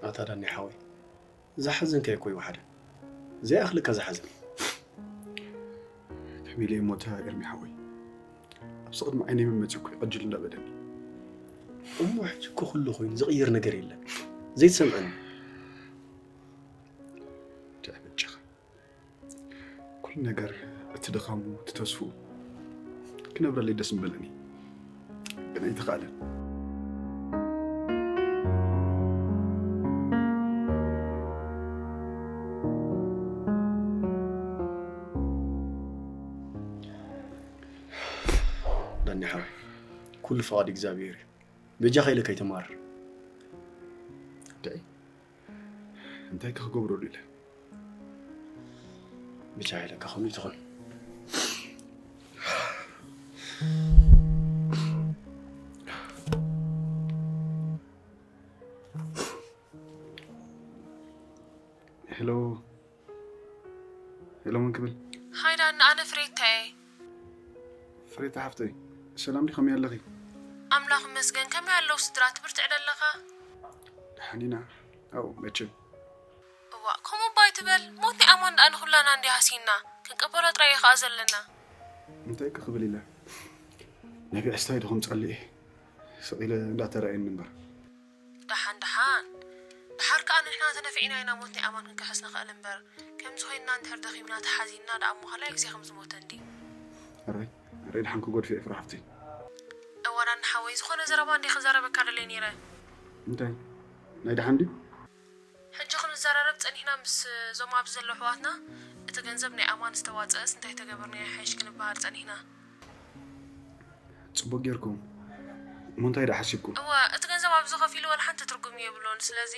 ኣታ ዳኒ ሓወይ፣ ዝሓዘንካ እኮ ይወሓደ። ዘይኣኽለካ ዝሓዘን። ከመይ ኢለ እሞ እታ ኤርሚ ሓወይ፣ ኣብዚ ቅድሚ ዓይነይ መመፂ እኮ እዩ ዕጅል እንዳበለኒ። እሞ ሕጂ እኮ ኩሉ ኮይኑ ዝቕየር ነገር የለን። ዘይትሰምዐኒ። ድኣ በጃኻ። ኩሉ ነገር፣ እቲ ድኻሙ፣ እቲ ተስፍኡ ክነብረለይ ደስ ምበለኒ፣ ግን ኣይተኻእለን። ዳኒ ሓወይ፣ ኩሉ ፍቓድ እግዚኣብሔር እዩ። በጃኻ ኢለ ከይተማርር። እንታይ እንታይ ከ ክገብረሉ ኢለ? ብቻ ኢለካ ከምኡ ትኹን። ሄሎ፣ ሄሎ፣ መን ክብል? ሃይ ዳኒ፣ ኣነ ፍሬታ እየ። ፍሬታ ሓፍተይ፣ ሰላም ዲ፣ ከመይ ኣለኺ? ኣምላኽ ይመስገን። ከመይ ኣለዉ ስድራ? ትብርትዕ ደለኻ? ደሓን ኢና። ኣው፣ መቸም። እዋእ፣ ከምኡ እባ ኣይትበል። ሞት ናይ ኣማን ደኣ ንኹላና እንድዩ ሃሲና። ክንቅበሎ ጥራይ እዩ ኸኣ ዘለና። እንታይ ከ ክብል ኢለ? ናይ ብዕስታይ ዶ ከም ጸልእ እየ? ስቕ ኢለ እንዳተራእየኒ እምበር። ደሓን፣ ደሓን። ደሓር ከኣ ንሕና ተነፊዕና ኢና ሞት ናይ ኣማን ክንክሕስ ንኽእል እምበር፣ ከምዚ ኮይንና እንድሕር ደኺምና ተሓዚንና ደኣ እሞ ካልኣይ ግዜ ከም ዝሞተ እንድዩ። ኣረይ፣ ኣረይ፣ ደሓን ክጎድፍ እየ ፍረ ሓፍተይ። እዋእ ዳኒ ሓወይ፣ ዝኾነ ዘረባ እንድየ ክዛረበካ ደልየ ነይረ። እንታይ? ናይ ደሓን ድዩ? ሕጂ ክንዘራረብ ጸኒሕና ምስ እዞም ኣብዚ ዘለዉ ኣሕዋትና፣ እቲ ገንዘብ ናይ ኣማን ዝተዋጸአስ እንታይ ተገበርናዮ ይሓይሽ ክንበሃል ጸኒሕና። ጽቡቕ ጌርኩም። እሞ እንታይ ደኣ ሓሲብኩም? እወ፣ እቲ ገንዘብ ኣብዚ ከፊሉ ወላ ሓንቲ ትርጉም የብሉን። ስለዚ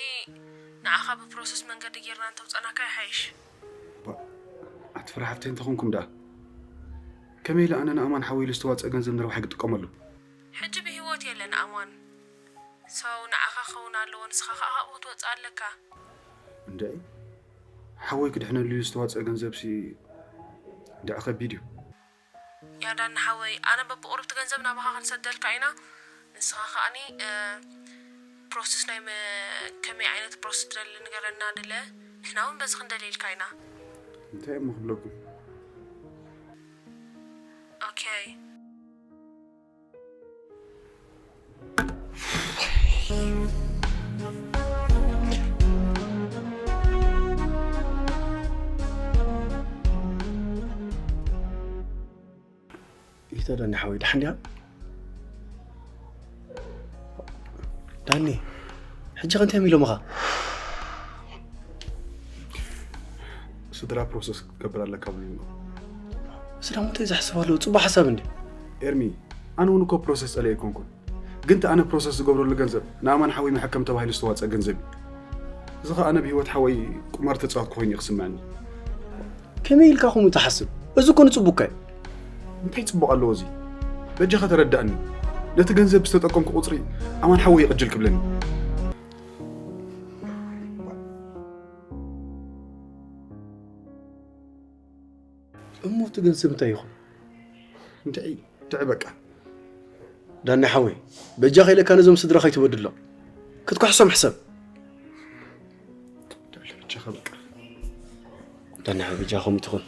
ንዓኻ ብፕሮሰስ መንገዲ ጌርና እንተውጸእናካ ይሓይሽ። ባ-፣ ኣቲ ፍረ ሓፍተይ እንተኾንኩም ደኣ፣ ከመይ ኢለ ኣነ ንኣማን ሓወይ ኢሉ ዝተዋጽአ ገንዘብ ንረብሓይ ክጥቀመሉ? ሕጂ ብህይወት የለን ኣማን። ሰው ንዓኻ ክኸውን ኣለዎ፣ ንስኻ ኸኣ ካብኡ ክትወጽእ ኣለካ። እንድዒ፣ ሓወይ ክድሕነሉ ኢሉ ዝተዋጽአ ገንዘብሲ እንድዒ ከቢድ እዩ። ያ ዳኒ ሓወይ፣ ኣነ በብቕሩብ እቲ ገንዘብ ናባኻ ክንሰደልካ ኢና። ንስኻ ከኣኒ፣ እ፣ ፕሮሰስ ናይ መ-፣ ከመይ ዓይነት ፕሮሰስ ትደሊ ንገረና ድለ፣ ንሕና እውን በዚ ክንደልየልካ ኢና። እንታይ እሞ ክብለኩም? ኦኬ። ይታ ዳኒ ሓወይ፣ ደሓን ዲኻ? ዳኒ፣ ሕጂ ከ እንታይ ኢሎምኻ? ስድራ ፕሮሰስ ክትገብር ኣለካ ብሉኒ። እዚ ደሞ እንታይ ዘሕስብ ኣለዎ? ጽቡቕ ሓሳብ እንድዩ። ኤርሚ፣ ኣነ እውን እኮ ፕሮሰስ ጸሊኤ ኣይኮንኩን። ግን እቲ ኣነ ፕሮሰስ ዝገብረሉ ገንዘብ ንኣማን ሓወይ መሐከም ተባሂሉ ዝተዋጸአ ገንዘብ እዩ። እዚ ኸኣ ኣነ ብህይወት ሓወይ ቁማር ተጻወትኩ ኮይኑ እዩ ክስምዐኒ። ከመይ ኢልካ ከምኡ ትሓስብ? እዚ እኮ ንጽቡቅካ እዩ። እንታይ ጽቡቕ ኣለዎ እዚ? በጃኻ ተረዳእኒ። ነቲ ገንዘብ ዝተጠቀምኩ ቁጽሪ ኣማን ሓወይ ይቕጅል ክብለኒ። እሞ እቲ ገንዘብ እንታይ ይኹን? እንታይ እንታይ በቃ። ዳኒ ሓወይ፣ በጃኻ ኢለካ ነዞም ስድራ ከይትበድሎም። ክትኳሕሶም ሕሰብ። እንታይ በጃኻ በቃ። ዳኒ ሓወይ፣ በጃኻ ከምኡ ትኹን።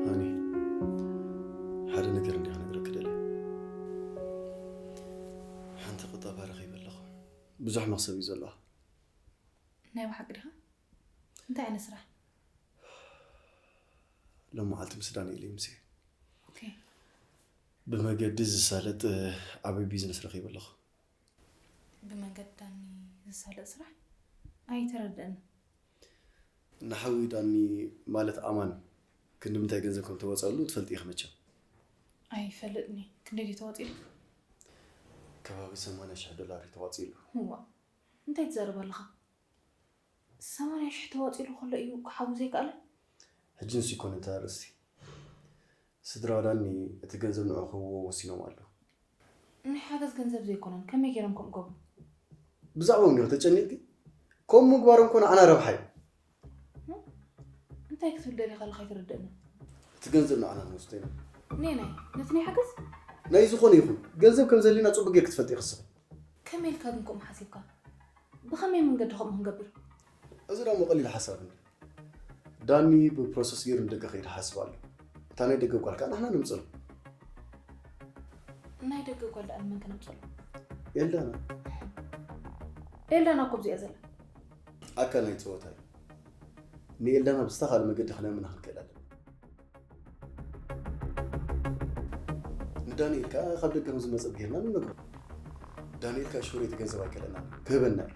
ሃኒ፣ ሓደ ነገር እንዲያ ክነግረክ ደልየ። ሓንቲ ቁጠባ ረኺበ ኣለኹ። ብዙሕ መኽሰብ እዩ ዘለዋ። ናይ ብሓቂ ዲኻ? እንታይ ዓይነት ስራሕ? ሎም መዓልቲ ምስ ዳንኤል እዩ ምሴ። ኦኬ። ብመገዲ ዝሳለጥ ዓብዪ ቢዝነስ ረኺበ ኣለኹ። ብመንገዲ ዳኒ ዝሳለጥ ስራሕ? ኣይተረድእን። ንሓዊ ዳኒ ማለት ኣማን ክንዲ ምንታይ ገንዘብ ከም ተወፀሉ ትፈልጥ ኢኺ መቸም። ኣይፈልጥኒ። ክንደይ ድዩ ተዋፂሉ? ከባቢ ሰማንያ ሽሕ ዶላር እዩ ተዋፂሉ። እዋ፣ እንታይ ትዛረብ ኣለኻ? ሰማንያ ሽሕ ተዋፂሉ ከሎ እዩ ክሓዊ ዘይከኣለ? ሕጂ ንሱ ይኮነ እንተ ኣርእስቲ። ስድራ ዳኒ እቲ ገንዘብ ንዑ ክህብዎ ወሲኖም ኣለዉ። ናይ ሓገዝ ገንዘብ ዘይኮነን፣ ከመይ ገይሮም ከምኡ ገብሩ? ብዛዕባኦም ዲኺ ተጨኒቕኪ? ከምኡ ምግባሮም እኮ ንዓና ረብሓ እዩ። እንታይ ክትብል ደሊኻ ኣለኻ ኣይተረድእንን። እቲ ገንዘብ ንዓና ክንወስዶ ኢና። ነየናይ? ነቲ ናይ ሓገዝ? ናይ ዝኾነ ይኹን ገንዘብ ከም ዘድልየና ጽቡቕ ጌርኪ ትፈልጢ ኢኺ ንስኺ። ከመይ ኢልካ ግን ከምኡ ሓሲብካ? ብኸመይ መንገዲ ከምኡ ክንገብር? እዚ ደሞ ቀሊል ሓሳብ እንድዩ። ዳኒ ብፕሮሰስ ገይሩ ንደገ ከይዱ ሓስብ ኣሎ። እታ ናይ ደገ ጓል ከኣ ንሕና ነምጽሎ። ናይ ደገ ጓል ደኣ ንመን ከነምጽሎ? ኤልዳና። ኤልዳና እኮ ኣብዚኣ ዘላ። ኣካል ናይ ጸወታ እዩ። ንኤልዳና ብዝተኻለ መገዲ ክነምና ክንክእል ኣለና። ንዳንኤል ከኣ ካብ ደገ ከም ዝመጸ ጌርና ንነግሮ። ዳንኤል ከኣ ሽወደን እቲ ገንዘብ ኣይከለናን ክህበና እዩ።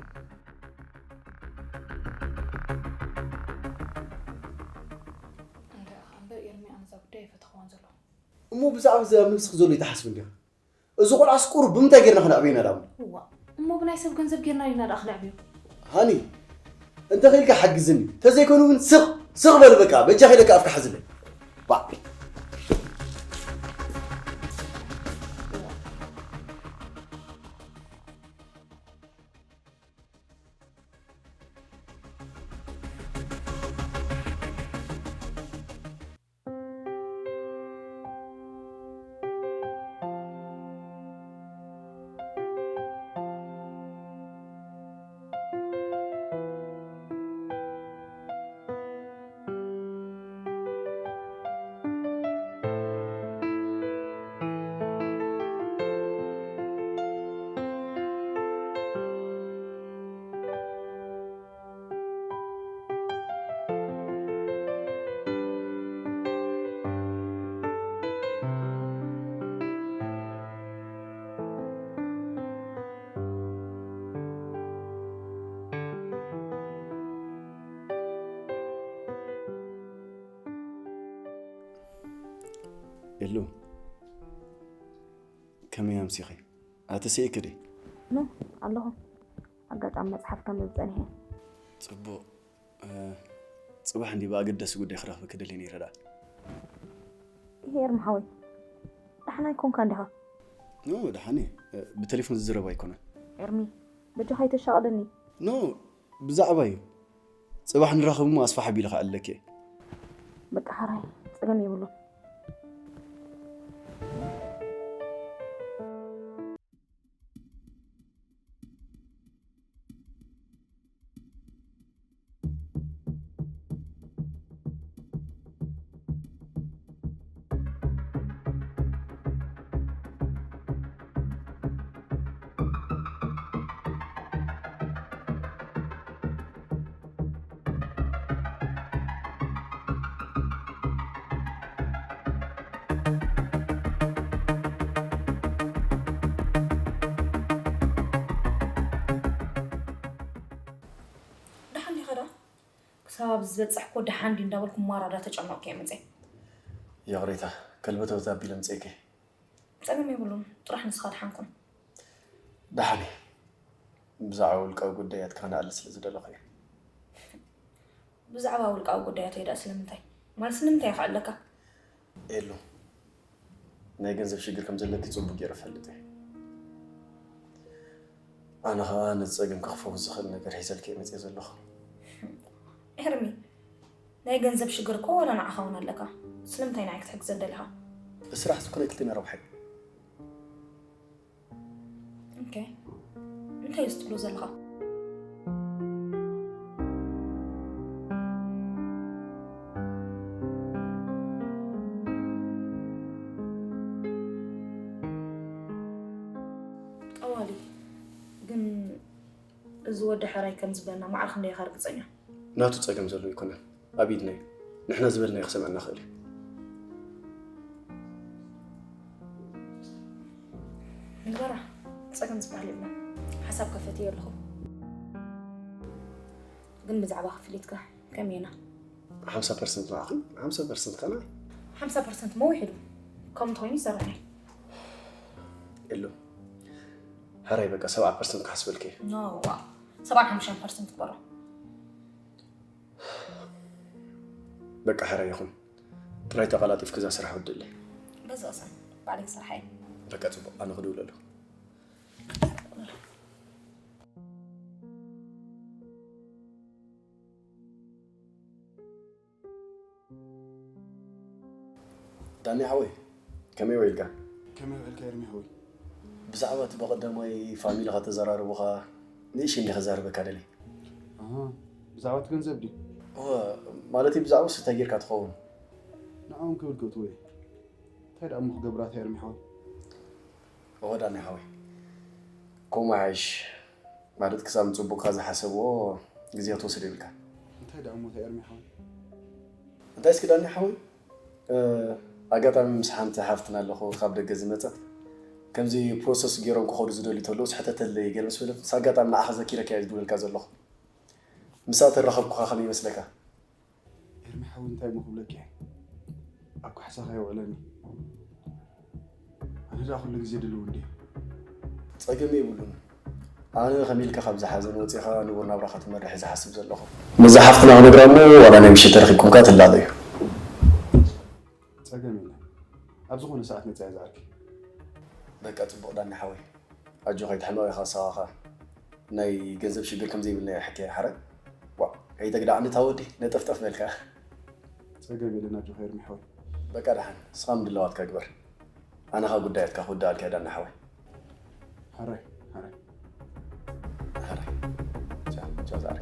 እንተ እምበር ኤርሚ ኣነ እዛ ጉዳይ ኣይፈተኽዋን ዘለኹ። እሞ ብዛዕባ እዚ ኣብ ነብስኺ ዘሎ ይትሓስቢ እንዲኺ? እዚ ቆልዓስ ቁሩብ ብምንታይ ጌርና ክነዕብዮ ኢና ደኣ እሞ? እዋ፣ እሞ ብናይ ሰብ ገንዘብ ጌርና ዲና ደኣ ክነዕብዮ? ሃኒ፣ እንተ ኽኢልካ ሓግዝኒ፣ እንተዘይኮይኑ ግን ስቕ፣ ስቕ በል በቃ፣ በጃኺ ኢለካ ኣፍካ ሓዝለይ። ባዕ። ኤሉ፣ ከመይ ኣምሲኺ? ኣተሰኢኪ ድዩ? ኖ፣ ኣለኹ። ኣጋጣሚ መጽሓፍ ከንብብ ጸኒሐ። ጽቡቕ። እ፣ ጽባሕ እንዲ ብኣገዳሲ ጉዳይ ክረኽበኪ ደልየ ነይረ ደኣ። ይሄ ኤርሚ ሓወይ፣ ደሓን ኣይኮንካን ዲኻ? ኖ፣ ደሓን እየ። እ፣ ብቴሌፎን ዝዝረብ ኣይኮነን። ኤርሚ፣ በጃኻ ኣይተሻቕለኒ። ኖ፣ ብዛዕባ እዩ። ጽባሕ ንራኸብ እሞ ኣስፋሕ ኣቢለ ክኣልለኪ እየ። በቃ ሕራይ፣ ጸገም የብሉን። ከባቢ ዝበጻሕኩ ደሓን ድዩ እንዳበልኩ ማራ እንዳተጨነቕኩ እየ መጽየ። ይቕሬታ፣ ከልበተውት ኣቢለ ምጽእኪ። ጸገም የብሉን፣ ጥራሕ ንስኻ ደሓን ኩን። ደሓን እየ። ብዛዕባ ውልቃዊ ጉዳያት ክነኣልስ ስለ ዝደለኹ እየ። ብዛዕባ ውልቃዊ ጉዳያተይ ደኣ ስለምንታይ? ማለት ስለምንታይ እየ ክዕለካ? የሉ፣ ናይ ገንዘብ ሽግር ከም ዘለኪ ጽቡቅ ገይረ እፈልጥ እየ። ኣነ ኸኣ ነቲ ጸገም ክኽፈው ዝኽእል ነገር ሒዘልኪ እየ መጽየ ዘለኹ። ኤርሚ፣ ናይ ገንዘብ ሽግር እኮ ዋላ ንዓኻ እውን ኣለካ። ስለምንታይ ንዓይ ክትሕግዘን ደሊኻ? ብስራሕ ዝኾነ ክልቴና ረብሓ እዩ። ኦኬ። እንታይ እዩ ዝጥሉ ዘለኻ? ጠዋሊ፣ ግን እዚ ወዲ ሕራይ ከም ዝበለና ማዕረ ክንደይ ኢኻ ርግጸኛ? ናቱ ጸገም ዘሎ ኣይኮነን፣ ኣብ ኢድና እዩ። ንሕና ዝበልናዮ ክሰምዐና ይኽእል እዩ። ንግበራ፣ ጸገም ዝበሃል የብሉን። ሓሳብ ከፈትዮ ኣለኹ። ግን ብዛዕባ ክፍሊትካ ከመይ ኢና? ሓምሳ ፐርሰንት ንዓኺ፣ ሓምሳ ፐርሰንት ከኣ ንዓይ። ሓምሳ ፐርሰንት እሞ ውሒዱ። ከምኡ እንተኾይኑ ይሰርሕ እዩ። የሎ፣ ሕራይ በቃ ሰብዓ ፐርሰንት ክሓስበልኪ እየ። ኖ፣ ዋእ፣ ሰብዓን ሓሙሽተን ፐርሰንት ግበሮ። በቃ ሕራይ ይኹን። ጥራይ ተቐላጢፍኪ እዛ ስራሕ ወድእለይ። በዚ ቅሰን፣ ባዕለይ ክሰርሓ እየ። በቃ ጽቡቕ፣ ኣነ ክድውል ኣለኹ። ዳኒ ሓወይ፣ ከመይ ውዒልካ? ከመይ ውዒልካ ኤርሚ ሓወይ? ብዛዕባ እቲ ብቐዳማይ ፋሚሊኻ ተዘራረቡኻ ንእሽተይ እንዲየ ከዛርበካ ደልየ። ኣሃ፣ ብዛዕባ እቲ ገንዘብ ድዩ? እወ፣ ማለተይ ብዛዕባኡስ እንታይ ጌርካ ትኸውን? ንዕኦም ክብል ክእትዎ እየ። እንታይ ደኣ እሞ ክገብራ እታ ኤርሚ ሓወይ? እወ ዳኒ ሓወይ፣ ከምኡ ይሓይሽ። ማለት ክሳብ ምጽቡቕካ ዝሓሰብዎ ግዜ ክትወስድ የብልካን። እንታይ ደኣ እሞ እታ ኤርሚ ሓወይ? እንታይ እስኪ ዳኒ ሓወይ? እ፣ ኣጋጣሚ ምስ ሓንቲ ሓፍትና ኣለኹ ካብ ደገ ዝመጸት። ከምዚ ፕሮሰስ ገይሮም ክኸዱ ዝደልዩ ተለዉ ስሕተተለይ ገለ ምስ በለት፣ ምስ ኣጋጣሚ ንዓኻ ዘኪረካ እየ ዝድውለልካ ዘለኹ። ምስኣ ተራኸብኩኻ ከመይ ይመስለካ? ኤርሚ ሓወይ እንታይ እሞ ክብለካ እየ? ኣብ ካሕሳኻ የውዕለኒ። ኣነ ደኣ ኩሉ ግዜ ድልው እንድየ። ጸገም የብሉን። ኣነ ከመይ ኢልካ ካብዚ ሓዘን ወጺኻ ንቡር ናብራኻ ትመርሕ እየ ዝሓስብ ዘለኹ። ነዛ ሓፍትና ክነግራ እሞ ዋላ ናይ ምሸት ተረኺብኩም ከኣ ትላገዩ። ጸገም የለን። ኣብ ዝኾነ ሰዓት መጺኣ እየ ዝዓርኪ። በቃ ጽቡቕ ዳኒ ሓወይ። ኣጆኻ ኣይትሕመቕ ኢኻ ንስኻ ኸኣ። ናይ ገንዘብ ሽግር ከም ዘይብልና እየ ሓኪየ ሓራይ። ዋእ፣ ከይተግድዓኒ እታ ወዲ ነጠፍጠፍ በልካ። ጸገም የለን ኣጆኻ ኤርሚ ሓወይ። በቃ ደሓን፣ ንስኻ ምድላዋትካ ግበር። ኣነ ኸኣ ጉዳያትካ ክውድኣልካ እየ ዳኒ ሓወይ። ሓራይ፣ ሓራይ። ሓራይ። ቻው፣ ቻው ዛዕሪ።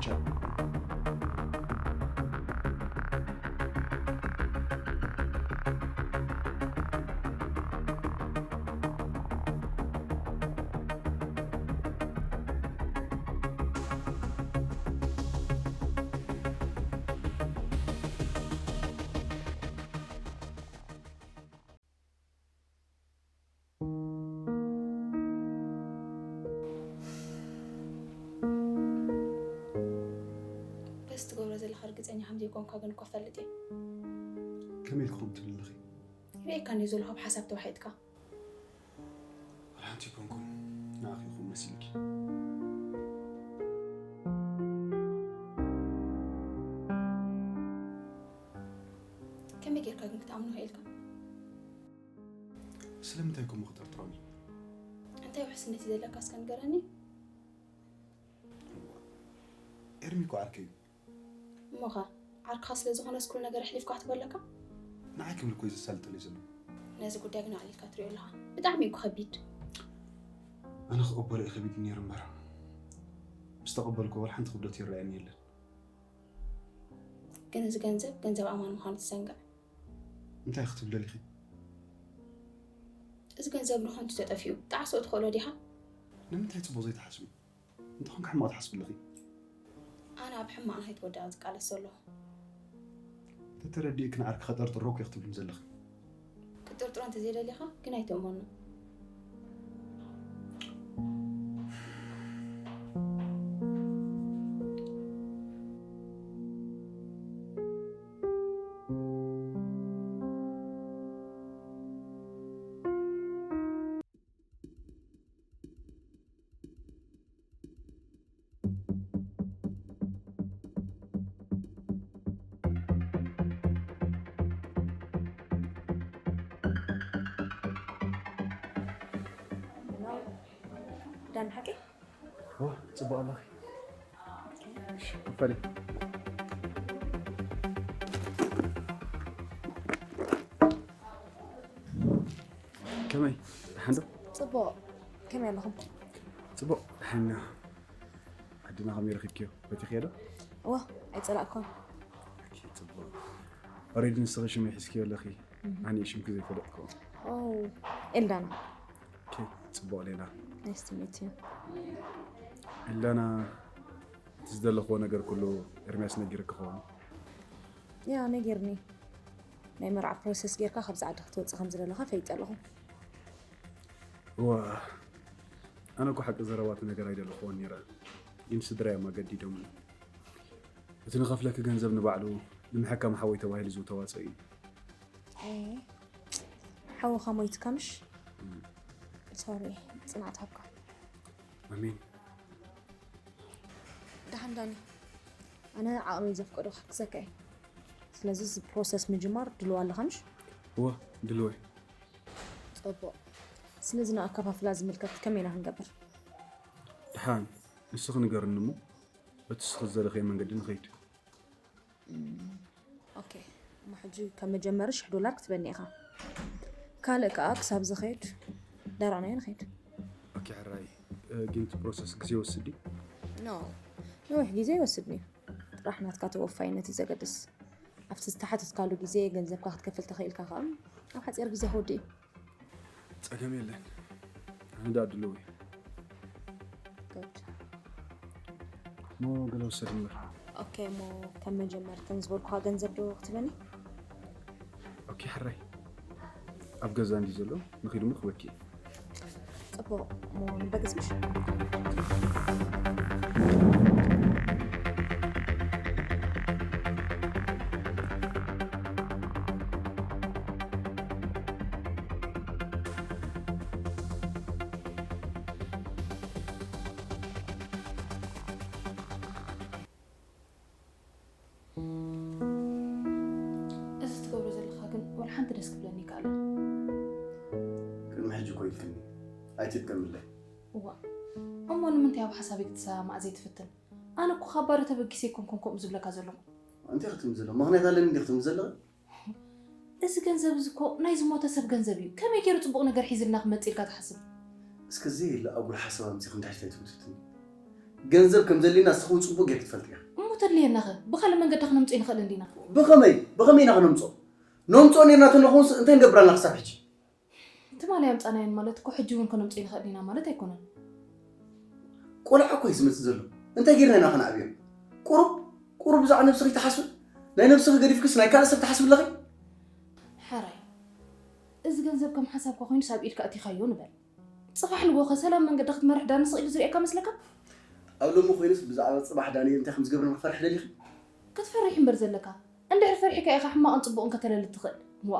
ቻው። በዚ ትገብሮ ዘለኻ ርግጸኛ ከም ዘይኮንካ ግን እኮ እፈልጥ እየ። ከመይ ኢልኪ ከምኡ ትብሊ ኣለኺ? ይርእየካ እንድየ ዘለኹ ኣብ ሓሳብ ተዋሒጥካ። ዋላ ሓንቲ ኣይኮንኩን፣ ንዓኺ ይኹን መሲልኪ። ከመይ ጌርካ ግን ክትኣምኖ ክኢልካ? ስለምንታይ ከምኡ ክጥርጥሮኒ? እንታይ ውሕስነት እዩ ዘለካ እስከ ንገረኒ? ኤርሚ እኮ ዓርከይ እዩ። እሞኸ ዓርክኻ ስለ ዝኾነስ ኩሉ ነገር ኣሕሊፍካ ክትህቦ ኣለካ? ንዓይ ክብል እኮ እዩ ዘሳልጠለይ ዘሎ። ነዚ ጉዳይ ግን ኣቕሊልካ ትሪኦ ኣለኻ። ብጣዕሚ እዩ እኮ ከቢድ። ኣነ ክቕበሎ እዩ ከቢድ ነይሩ እምበር፣ ምስ ተቐበልኩዎ ዋላ ሓንቲ ክብደቱ ይረኣየኒ የለን። ግን እዚ ገንዘብ ገንዘብ ኣማን ምዃኑ ትዘንግዕ። እንታይ ክትብሊ ደሊኺ? እዚ ገንዘብ ንኸንቱ ተጠፊኡ ጣዕሶ ትኽእሎ ዲኻ? ንምንታይ ጽቡቕ ዘይትሓስቢ? እንተኾንካ ሕማቕ ትሓስቢ ኣለኺ። ኣነ ኣብ ሕማቕ ንኸይትወድቕ ዝቃለስ ዘለኹ። ተተረዲእኪ ንዓርኪ ከጠርጥሮ እኮ ኢኺ ትብልኒ ዘለኺ። ክትጥርጥሮ እንተዘይደሊኻ ግን ኣይትእመኖ። ዳን ሓቂ? ኦ፣ ጽቡቕ ኣለኺ። እሺ፣ ክፈሊ። ከመይ? ደሓን ዶ? ጽቡቕ። ከመይ ኣለኹም? ጽቡቕ፣ ደሓን ኢና። ዓድና ከመይ ረኺብክዮ? በቲኽዮ ዶ? እወ፣ ኣይጸላእኩን። ኦኬ፣ ጽቡቕ። ኦሬዲ ንስኺ ሽመይ ሒዝክዮ ኣለኺ። ኣነ ሽምኪ ዘይፈለጥኩ። ኦ፣ ኤልዳና። ኦኬ፣ ጽቡቕ ሌላ። Nice to meet you. ኤልዳና፣ እቲ ዝደለኽዎ ነገር ኩሉ ኤርሚያስ ነጊርኪ ክኸውን? ያ፣ ነጊርኒ። ናይ መርዓ ፕሮሰስ ጌርካ ካብዚ ዓዲ ክትወጽእ ከም ዝደለኻ ፈሊጠ ኣለኹ። እዋ፣ ኣነ እኮ ሓቂ ዘረባ እቲ ነገር ኣይደለኽዎን ነይረ። ግን ስድራ እዮም ኣገዲዶምኒ። እቲ ንኸፍለኪ ገንዘብ ንባዕሉ ንምሕካም ሓወይ ተባሂሉ ዝውተዋፀ እዩ። ኤ፣ ሓውኻ ሞይትካ ምሽ? እም። ሶሪ፣ ጽንዓት ሃብካ። ኣሜን። ደሓን ዳኒ፣ ኣነ ዓቕመይ ዘፍቀዶ ክሕግዘካ እየ። ስለዚ እዚ ፕሮሰስ ምጅማር ድልዋ ኣለኻ ምሽ? እወ፣ ድልወ። ጽቡቕ። ስለዚ ንኣከፋፍላ ዝምልከት ከመይ ኢና ክንገብር? ደሓን፣ ንስኺ ንገርኒ እሞ፣ በቲ ንስኺ ዝደለኽዮ መንገዲ ንኸይድ። እም፣ ኦኬ። እሞ ሕጂ ከም መጀመሪ ሽሕ ዶላር ክትበኒ ኢኻ። ካልእ ከኣ ክሳብ ዝኸይድ ዳራናዮ ንኸይድ። ኦኬ፣ ሕራይ። እ፣ ግን እቲ ፕሮሰስ ግዜ ይወስድ ድዩ? ኖ፣ ነዊሕ ግዜ ይወስድ እዩ። ጥራሕ ናትካ ተወፋይነት እዩ ዘገድስ። ኣብቲ ዝተሓተትካሉ ግዜ ገንዘብካ ክትከፍል ተኽኢልካ ከኣ ኣብ ሓጺር ግዜ ክወድእ እዩ። ጸገም የለን። ኣነ ደኣ ድሉው እየ። ጉድ። እሞ ገለ ውሰድ እምበር። ኦኬ፣ እሞ ከም መጀመርተን ዝበልኩኻ ገንዘብ ዶ ክትበኒ? ኦኬ፣ ሕራይ። ኣብ ገዛ እንዲ ዘሎ ንኺድ እሞ ክበኪ። ጽቡቕ፣ እሞ ንበግስ ምሽ? እዚ ትገብሮ ዘለኻ ግን ወላ ሓንቲ ደስ ክብለኒ ይከኣልን። ቅድሚ ሕጂ እኮ ኢልክኒ ኣይትጥቀምለይ። እዋ፣ እሞ ንምንታይ ኣብ ሓሳበይ ክትሰማማዕ ዘይትፍትን? ኣነ እኮ ካብ ባዶ ተበጊሰ ኣይኮንኩን ከምኡ ዝብለካ ዘለኹ። እንታይ ክትብል ዘለኹ? ምኽንያት ኣለኒ እንዲ ክትብል ዘለኺ? እዚ ገንዘብ እዚ እኮ ናይ ዝሞተ ሰብ ገንዘብ እዩ። ከመይ ገይሩ ጽቡቕ ነገር ሒዝልና ክመጽእ ኢልካ ትሓስብ? እስከ ዘየለ ኣጉል ሓሳብ ኣምጺኺ እንድሕር ተይትውትትኒ። ገንዘብ ከም ዘድልየና ንስኺ እውን ጽቡቕ ጌርኪ ትፈልጢ ኢኺ። እሞ ተድልየናኸ ብኻልእ መንገዲ ክነምጽኦ ንኽእል እንዲና። ብኸመይ? ብኸመይ ኢና ክነምጽኦ? ነምጽኦ ኔርና ተንኾንስ እንታይ ንገብር ኣለና ክሳብ ሕጂ? ትማሊ ኣምጻናየን ማለት እኮ ሕጂ እውን ከነምጽኦ ንኽእል ኢና ማለት ኣይኮነን። ቆልዓ እኮ እዩ ዝመጽእ ዘሎ። እንታይ ጌርና ኢና ከነዕብዮ? ቁሩብ፣ ቁሩብ ብዛዕባ ነብስኺ ትሓስቢ? ናይ ነብስኺ ገዲፍክስ ናይ ካልእ ሰብ ትሓስቢ ኣለኺ? ሕራይ፣ እዚ ገንዘብ ከም ሓሳብካ ኮይኑስ ኣብ ኢድካ ኣእቲኻዮ ንበል። ጽባሕ ንግሆ ከ ሰላም መንገዲ ክትመርሕ ዳኒ ስቕ ኢሉ ዝርእየካ መስለካ? ኣብ ሎሚ ኮይኑስ ብዛዕባ ጽባሕ ዳንኤል እንታይ ከም ዝገብረና ክፈርሕ ደሊኺ? ክትፈርሕ እምበር ዘለካ። እንድሕር ፈሪሕካ ኢኻ ሕማቕን ጽቡቕን ከተለሊ ትኽእል። ዋ፣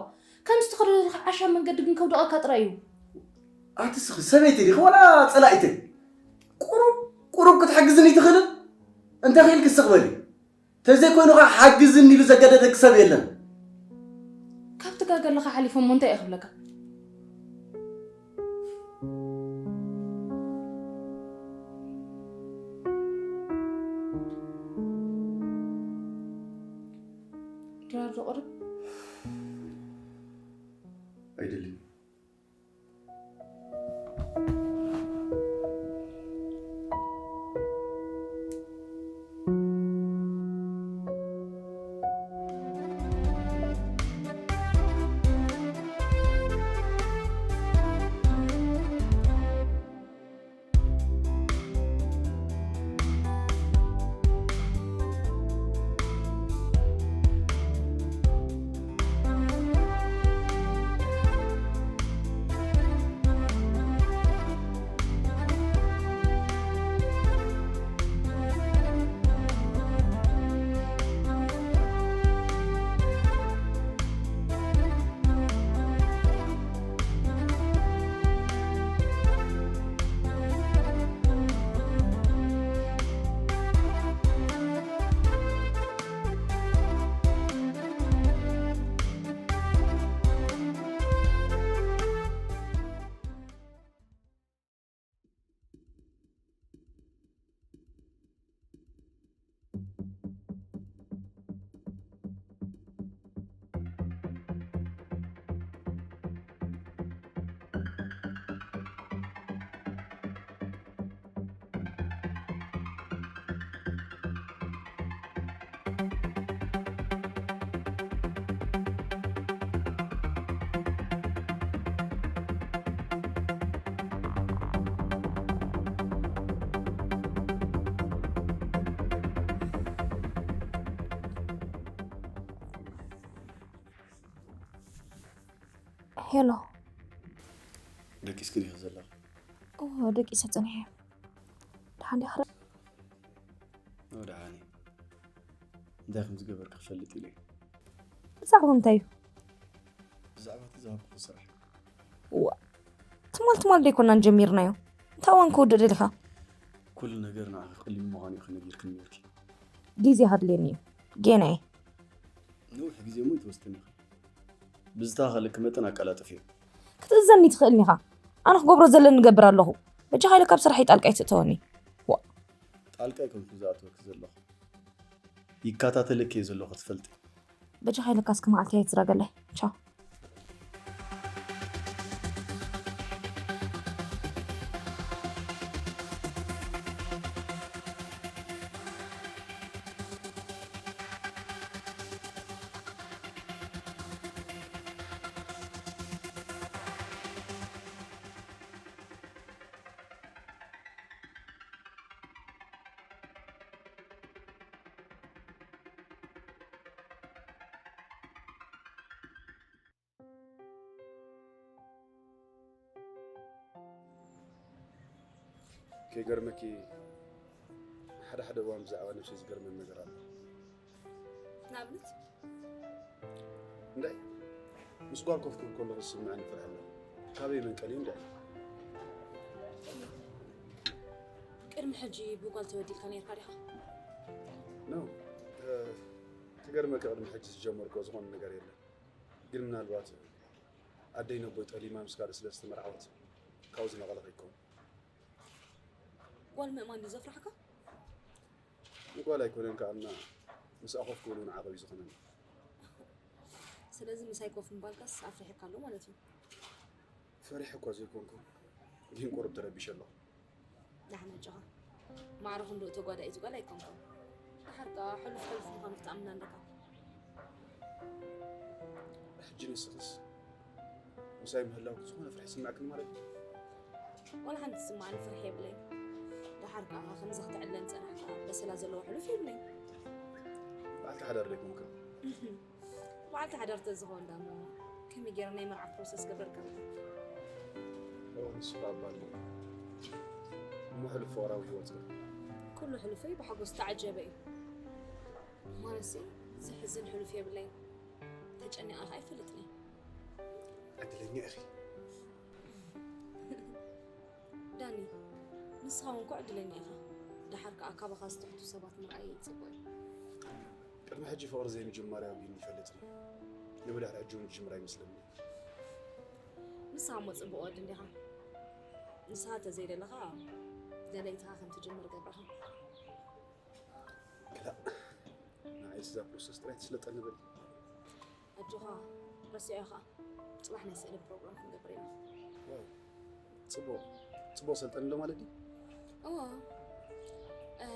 ከምዚ ትኸዶ ዘለኻ ዓሻ መንገዲ ግን ከውድቐካ ጥራይ እዩ። ኣቲ ስኺ ሰበይቲ ዲኺ ወላ ጸላኢተይ? ቁሩብ፣ ቁሩብ ክትሕግዝኒ ትኽእልን? እንተ ኽኢልኪ ስቕ በሊ። ተዘይኮይኑ ኸዓ ሓግዝኒ ኢሉ ዘገደደኪ ሰብ የለን። ካብቲ ጋገ ኣለኻ ሓሊፉ እሞ እንታይ እየ ክብለካ? ድራር ዶ ቅርብ? ኣይደልን። ሄሎ። ደቂስኪ ዲኺ ዘለኺ? እዎ፣ ደቂሰ ጸኒሐ። ደሓን ዲኻ? ኦ፣ ደሓን እየ። እንታይ ከም ዝገበርኪ ክፈልጥ ኢለ እየ። ብዛዕባ እንታይ እዩ? ብዛዕባ እቲ ዝሃብኩኺ ስራሕ። እዋ፣ ትማል ትማል ደይኮናን ጀሚርናዮ። እንታይ እዋን ክውድእ ደሊኻ? ኩሉ ነገር ንዓኺ ቀሊል ምዃኑ ኢኺ ነጊርክኒ ነይርኪ። ግዜ ከድልየኒ እዩ። ጌና እየ። ነዊሕ ግዜ እሞ ኣይትወስድን ኢኺ። ብዝተኻኸለኪ መጠን ኣቀላጥፍዮ። ክትእዘኒ ትኽእልኒ ኢኻ። ኣነ ክገብሮ ዘለኒ እገብር ኣለኹ። በጃኻ ኢለ ካብ ስራሐይ ጣልቃ ኣይትእተወኒ። ዋ። ጣልቃ ኣይኮንኩ ዝኣትወኪ ዘለኹ። ይከታተለኪ እየ ዘለኹ ትፈልጢ። በጃኻ ኢለካ እስከ መዓልቲ ኣይትዝረገለይ። ቻው። ከይገርመኪ ሓደ ሓደ እዋን ብዛዕባ ነብሰይ ዝገርመን ነገር ኣሎ። ንኣብነት እንታይ ምስ ጓል ኮፍ ክብል ከለኹ ዝስምዐኒ ፍርሒ ኣሎ። ካበይ መንቀሊ እንታይ? ቅድሚ ሕጂ ብጓል ተበዲልካ ነርካ ዲኻ? ኖ ክገርመኪ ቅድሚ ሕጂ ዝጀመርኮ ዝኾነ ነገር የለን። ግን ምናልባት ኣደይ ነቦይ ጠሊማ ምስ ካልእ ስለ ዝተመርዓወት ካብኡ ዝነቐለ ከይከውን። ጓል ምእማን ድዩ ዘፍርሓካ? ንጓል ኣይኮነን ከኣና ምስኣ ኮፍ ክብል እውን ዓቐብ እዩ ዝኾነኒ። ስለዚ ምሳይ ኮፍ ምባልካስ ኣፍሪሕካ ኣሎ ማለት እዩ። ፈሪሐ እኳ ዘይኮንኩ ግን ቁሩብ ተረቢሸ ኣለኹ። ደሓን ኣጆኻ። ማዕረ ክንድኡ ተጓዳኢት ጓል ኣይኮንኩን። ደሓር ከኣ ሕሉፍ ሕሉፍ ምዃኑ ክትኣምና ኣለካ። ሕጂ ንስኽስ ምሳይ ምህላውኪ ዝኾነ ፍርሒ ይስምዐክን ማለት እዩ? ዋላ ሓንቲ ዝስምዓኒ ፍርሒ የብለይ። ደሓር ከኣ ከምዚ ክትዕለም ጸናሕካ በሰላ ዘለዎ ሕሉፍ የብለይ። በዓልቲ ሓዳር ዶ ኣይኮንክን? በዓልቲ ሓዳር ተዝኸውን ዳሞ ከመይ ገይረ ናይ መርዓ ፕሮሰስ ገብረልካ? እዎ ንሱ ከኣ ባል እዩ። እሞ ሕሉፍ ፍቕራዊ ህይወት ግን? ኩሉ ሕሉፈይ ብሓጎስ ዝተዓጀበ እዩ። ማለትሲ ዘሕዝን ሕሉፍ የብለይን። ተጨኒቐ ከኣ ኣይፈልጥን እየ። ዕድለኛ ኢኺ። ዳኒ፣ ንስኻ እውን እኮ ዕድለኛ ኢኻ። ደሓር ከኣ ካባኻ ዝትሕቱ ሰባት ምርኣይ ጽቡቕ እዩ። ቅድሚ ሕጂ ፍቕሪ ዘይምጅማረይ ኣውጊኒ ይፈልጥ ነይሩ። ንብድሕሪ ሕጂ እውን ዝጅምር ኣይመስለኒ። ንስኻ እሞ ጽቡቕ ወዲ እንዲኻ። ንስኻ ተዘይደለኻ ደለይትኻ ከም ትጅምር ገብረኻ። ክላእ ንዓይስ እዛ ፕሮሰስ ጥራይ ትስለጠኒ በሊ። ኣጆኻ ረሲዖ ኸኣ ጽባሕ ናይ ስእሊ ፕሮግራም ክንገብር ኢና። ዋው፣ ጽቡቕ ጽቡቕ ሰልጠኒ ኣሎ ማለት ድዩ? እዎ። እ፣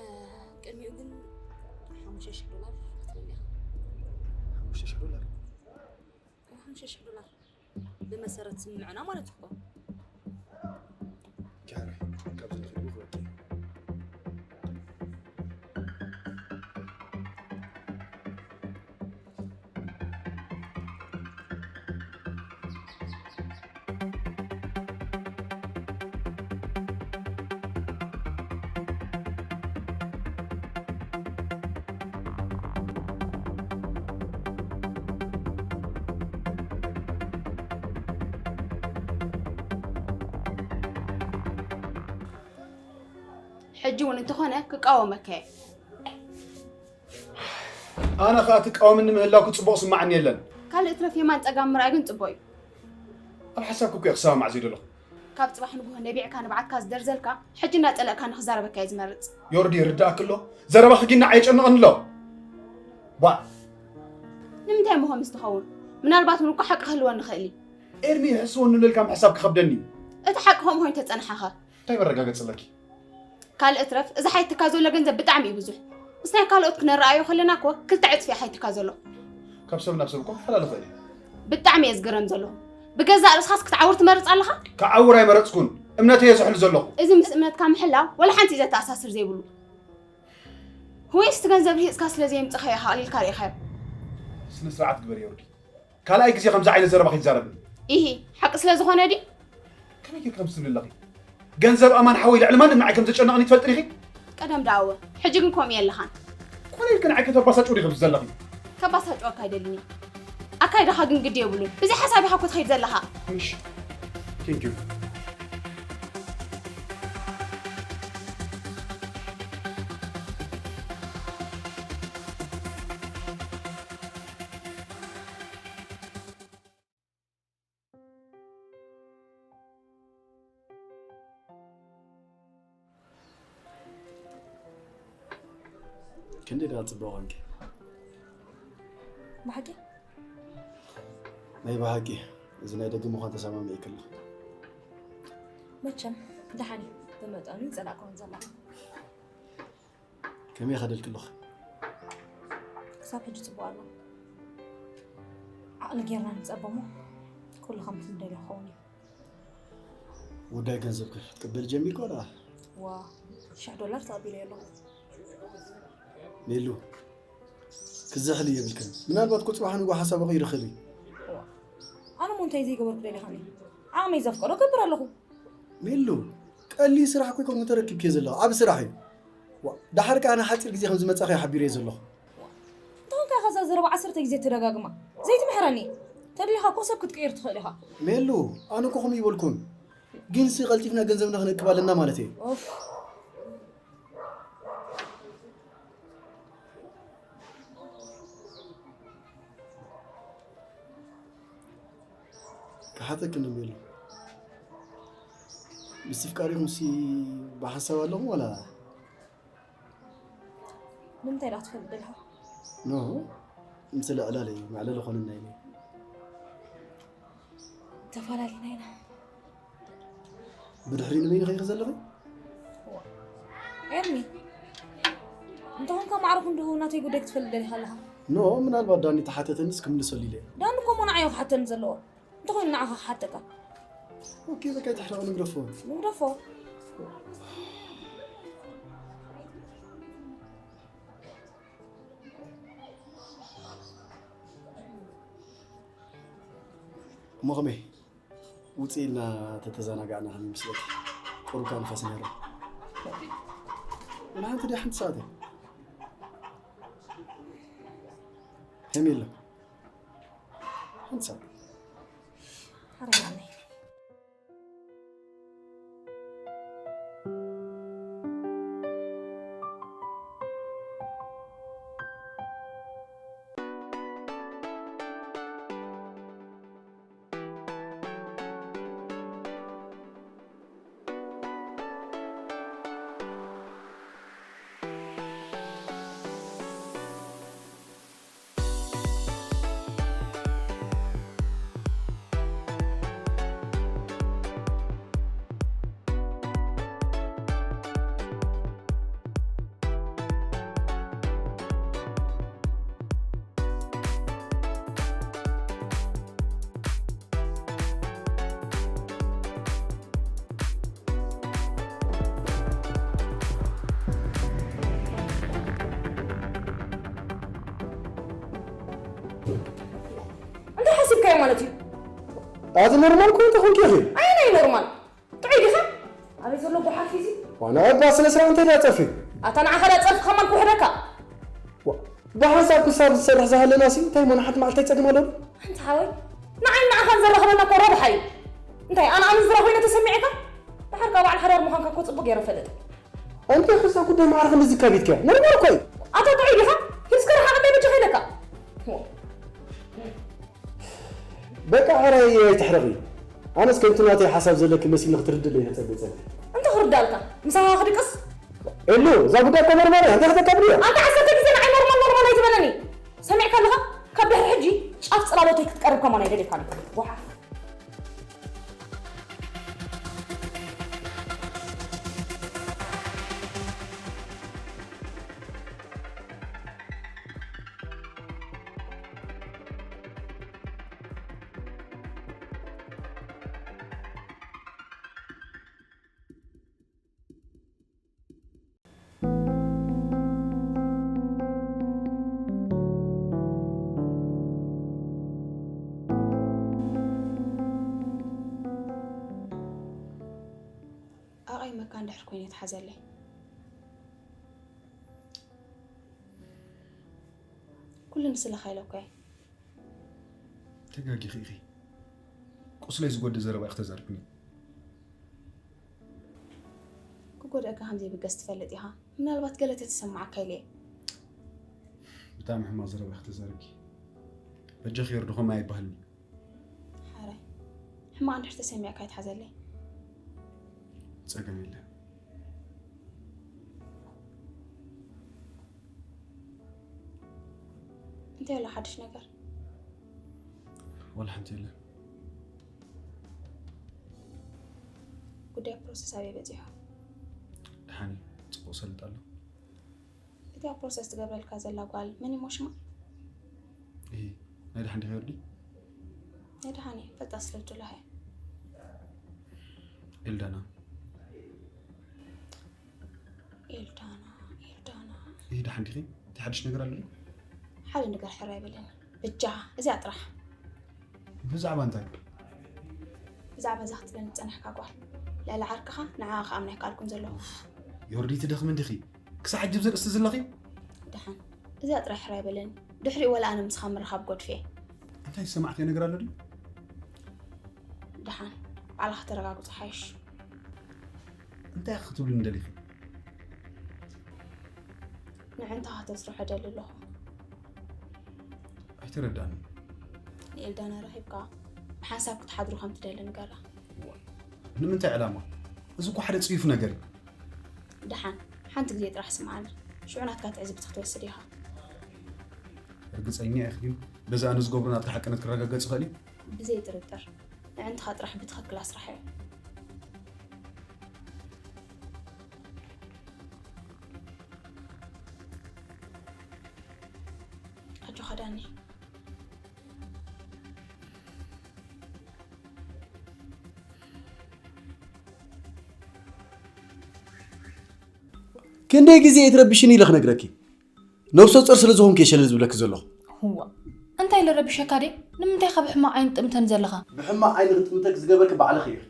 ቅድሚኡ ግን ሓሙሽተ ሽሕ ዶላር ክትብል ኢኻ። ሓሙሽተ ሽሕ ዶላር? እዎ፣ ሓሙሽተ ሽሕ ዶላር ብመሰረት ስምምዕና ማለት እኮ። ጃህራይ ካብዚ ንኽእል ክወቂ። ሕጂ እውን እንተኾነ ክቃወመካ እየ። ኣነ ኸኣ ትቃወምኒ ምህላውኪ ጽቡቕ ስማዓኒ የለን። ካልእ ትረፍ የማን ጸጋም ምርኣይ ግን ጽቡቕ እዩ። ኣብ ሓሳብኪ እኮ እየ ክሰማማዕ ዘይደለኹ። ካብ ጽባሕ ንግሆ ነቢዕካ ንብዓትካ ዝደርዘልካ ሕጂ እናጸለእካ ንኽዛረበካ እየ ዝመርጽ። ዮርዲ ይርድኣኪ ኣሎ። ዘረባኺ ግን ንዓይ የጨንቐኒ ኣሎ። ዋ ንምንታይ ምኾምስ ትኸውን? ምናልባት እውን እኮ ሓቂ ክህልወኒ ይኽእል እዩ። ኤርሚ ይሕስወኒ ኢልካ ምሕሳብ ክኸብደኒ እዩ። እቲ ሓቂ ከምኡ ኮይኑ ተጸንሓኸ? እንታይ መረጋገጺ ኣለኪ? ካልእ እትረፍ እዚ ሓይትካ ዘሎ ገንዘብ ብጣዕሚ እዩ ብዙሕ። ምስ ናይ ካልኦት ክነረኣዮ ከለና እኮ ክልተ ዕጽፊ እዩ ሓይትካ ዘሎ። ካብ ሰብ ናብ ሰብ እኮ ክፈላለ ይኽእል እዩ። ብጣዕሚ እየ ዝግረም ዘለኹ። ብገዛእ ርእስኻስ ክትዓውር ትመርጽ ኣለኻ? ክዓውር ኣይመረጽኩን። እምነተይ እየ ዘሕሉ ዘለኹ። እዚ ምስ እምነትካ ምሕላው ዋላ ሓንቲ እዩ ዘተኣሳስር ዘይብሉ። ወይስ እቲ ገንዘብ ርሂጽካ ስለ ዘየምጽኻዮ ኢኻ ኣቕሊልካ ርኢኻዮ? ስነ ስርዓት ግበሪ ዮርዲ። ካልኣይ ግዜ ከምዚ ዓይነት ዘረባ ከይትዛረብኒ። ኢሂ፣ ሓቂ ስለ ዝኾነ ድዩ? ከመይ ጌርካ ምስ ትብሊ ኣለኺ? ገንዘብ ኣማን ሓወይ ልዕሊ ማንም ንዓይ ከም ዘጨነቐኒ ትፈልጢ ዲኺ? ቀደም ደኣወ፣ ሕጂ ግን ከምኡ የለኻን። ኮነ ኢልኪ ንዓይ ከተባሳጭዊ ዲኺ ኣብዚ ዘለኺ? ከባሳጭወካ ኣይደልን እየ። ኣካይዳኻ ግን ግዲ የብሉን። ብዘይ ሓሳብ ኢኻ እኮ ትኸይድ ዘለኻ። እሺ። Thank you። ክንደይ ደኣ ጽቡቕ ኮንኪ። ብሓቂ? ናይ ብሓቂ፣ እዚ ናይ ደገ ምዃን ተሰማሚዕኪ ኣለኹ። መቸም፣ ደሓን እዩ። ብመጠኑ ይጸላእክዎን ዘለኹ። ከመይ ከደልኪ ኣለኹ? ክሳብ ሕጂ ጽቡቕ ኣሎ። ዓቕሊ ጌርና ንጸበሞ፣ ኩሉ ከምቲ ንደልዮ ክኸውን እዩ። ጉዳይ ገንዘብከ ክትቅበል ጀሚርካ ደኣ? ዋ፣ ሽሕ ዶላር ተቐቢለ ኣለኹ። ሜሉ፣ ክዝሕል የብልክን። ምናልባት እኮ ጽባሕ ንግሆ ሓሳቡ ክይርኽብ እዩ። ዋ፣ ኣነ እሞ እንታይ ዘይገበርኩ ደሊኻኒ? ዓቕመይ ዘፍቀዶ ገብር ኣለኹ። ሜሉ፣ ቀሊል ስራሕ እኮ ኣይኮንኩን ተረኪብክዮ ዘለኹ፣ ዓቢ ስራሕ እዩ። ዋ፣ ደሓር ከኣ ንሓጺር ግዜ ከም ዝመጻኺ ሓቢረዮ ዘለኹ። እንተኾንካ ኢኻ እዛ ዘረባ ዓሰርተ ግዜ ተደጋግማ። ዘይትምሕረኒ። ተደሊኻ እኮ ሰብ ክትቅይር ትኽእል ኢኻ። ሜሉ፣ ኣነ እኮ ከምኡ ይበልኩን። ግን ሲ ቀልጢፍና ገንዘብና ክንእክብ ኣለና ማለት እየ። ኦፍ። ክሓተኪ እንዶ ሜሉ። ምስ ፍቃሪኹም ሲ ብሓሳብ ኣለኹም ዋላ? ንምንታይ ደኣ ክትፈልጥ ደሊኻ? ኖ፣ ምስለ ዕላል እዩ፣ መዕለሊ ኾነና ኢለ። ተፈላለና ኢና። ብድሕሪ ንበይንኺ ኢኺ ዘለኺ? ኤርሚ፣ እንተኾንካ ማዕረ ክንድኡ ናተይ ጉዳይ ክትፈልጥ ደሊኻ ኣለኻ? ኖ፣ ምናልባት ዳኒ ተሓተተንስ ክምልሰሉ ኢለ። ዳኒ እኮ እሞ ንዓይ እዩ ክሓተኒ ዘለዎ። እንተኾይኑ ንዓኻ ክሓተካ። ኦኬ፣ በቃ ኣይትሕረቕ፣ ንግደፎ። ንግደፎ። እሞ ከመይ? ውፅእ ኢልና ተተዘናጋዕና ከመይ ይመስለካ? ቁሩብ ከኣ ንፋስ ነይሩ። ወላ ሓንቲ ድያ ሓንቲ ሰዓት እያ? ከመይ ኢላ? ሓንቲ ሰዓት። ሓረጋኒ። እንታይ ሓሲብካዮ ማለት እዩ? ኣቲ ኖርማል እኮ እንተኾንኪ ኢኺ። ኣየናይ ኖርማል? ጥዑይ ዲኻ? ኣበይ ዘሎ ጓሓፍ እዚ? ዋና እባ ስነ ስርዓት እንታይ ደኣ ጸርፊ? ኣታ ንዓኻ ደኣ ጸርፊ ከማን ክውሕደካ። ዋ፣ ብሓንሳብ ክሳብ ዝሰርሕ ዝሃለና ሲ እንታይ እሞ ንሓንቲ መዓልቲ ኣይጸግም ኣሎ? ኣንታ ሓወይ፣ ንዓይን ንዓኻን ዘራኽበና እኮ ረብሓ እዩ። እንታይ ኣነ ኣመንዝራ ኮይነ ተሰሚዕካ? ድሓር ካብ በዓል ሓዳር ምዃንካ እኮ ጽቡቕ ገይረ እፈልጥ። ኣንተ ክሳ ጉዳይ ማዕረ ክንድዚ ካቢትካ ኖርማል እኮ እዩ። ኣታ ጥዑይ ዲኻ? ሂድ እስከ ርሓቕ እምበይ በጃኻ ኢለካ። በቃ ሕራይ ኣይትሕረቒ። ኣነስ ከምቲ ናተይ ሓሳብ ዘለኪ መሲልኒ ክትርድእለይ እየ ጸገ ጸገ። እንታይ ክርዳእልካ? ምሳኻ ክድቅስ? ኤሉ፣ እዛ ጉዳይ እኮ ኖርማል እያ። እንታይ ከተካብድዮ? ኣንታ ዓሰርተ ግዜ ንዓይ ኖርማል ኖርማል ኣይትበለኒ። ሰሚዕካ ኣለኻ? ካብ ድሕሪ ሕጂ ጫፍ ጽላሎተይ ክትቀርብ ከማን ኣይደልየካን። ጓሓፍ። ድሕር ኮይኑ ተሓዘለይ። ኩሉ ንስለኻ ኢለ እኮ እየ። ተጋጊኺ ኢኺ። ቁስለይ ዝጎድእ ዘረባ ኢኺ ተዛርብኒ። ክጎድኣካ ከም ዘይብገስ ትፈልጥ ኢኻ። ምናልባት ገለ ተተሰማዓካ ኢለ እየ። ብጣዕሚ ሕማቕ ዘረባ ኢኺ ተዛርብኪ። በጃኺ የርድኹም ኣይበሃልን እዩ። ሓራይ ሕማቕ እንድሕር ተሰሚዕካ ይትሓዘለይ። ጸገም የለን። እንታይ ኣሎ ሓድሽ ነገር? ወላ ሓንቲ የለን። ጉዳይ ፕሮሰስ ኣበይ በጺሑ? ደሓን እዩ። ጽቡቕ ሰልጥ ኣሎ። እቲኣ ፕሮሰስ ትገብረልካ ዘላ ጓል መን እሞ ሽማ? እሂ፣ ናይ ደሓን ዲኺ ወርዲ? ናይ ደሓን እየ፣ ፈልጣ ስለ ዝደለኹ እየ። ኤልዳና። ኤልዳና፣ ኤልዳና። እሂ፣ ደሓን ዲኺ? እቲ ሓድሽ ነገር ኣሎ ዶ? ሓደ ነገር ሕራይ በለኒ። በጃኻ፣ እዚኣ ጥራሕ። ብዛዕባ እንታይ? ብዛዕባ እዛ ክትብለኒ ዝጸናሕካ ጓል። ልዕሊ ዓርክኻ ንዓኣ ክኣምና ኣይከኣልኩን ዘለኹ። ዮርዲ ትደኽሚ እንዲኺ? ክሳዕ ሕጂ ኣብዚ ርእሲ ዘለኺ? ደሓን፣ እዚኣ ጥራይ ሕራይ በለኒ። ድሕሪኡ ወላ ኣነ ምስኻ ምርኻብ ጎድፌ። እንታይ ዝሰማዕክዮ ነገር ኣሎ ድዩ? ደሓን፣ ባዕልኻ ተረጋግጾ ሓይሽ። እንታይ ክትብሉኒ ደሊኺ? ንዕንታ ከተስርሖ ደሊ ኣለኹ። ኣይተረዳንን። ንኤልዳና ረኺብካ ብሓንሳብ ክትሓድሩ ከም ትደሊ ንገራ። እዋ፣ ንምንታይ ዕላማ? እዚ እኮ ሓደ ጽዩፍ ነገር እዩ። ደሓን፣ ሓንቲ ግዜ ጥራሕ ስምዓኒ። ሽዑ ናትካ ትዕዝብቲ ክትወስድ ኢኻ። ርግጸኛ ኢኺ ድዩ? በዚ ኣነ ዝገብሮ ናትካ ሓቅነት ክረጋገጽ ይኽእል እዩ? ብዘይ ጥርጥር። ንዕንትኻ ጥራሕ ብትኽክል ኣስርሓዮ። ኣጆኻ ዳኒ። ክንደይ ግዜ እየ ትረብሽኒ ኢለ ክነግረኪ? ነብሰ ጾር ስለ ዝኾንኪ እየ ሸለል ዝብለኪ ዘለኹ። እዋ፣ እንታይ ኢለ ረቢሸካ ድየ? ንምንታይ ኢኻ ብሕማቕ ዓይኒ ትጥምተኒ ዘለኻ? ብሕማቕ ዓይኒ ክጥምተኪ ዝገበርኪ ባዕልኺ ኢኺ።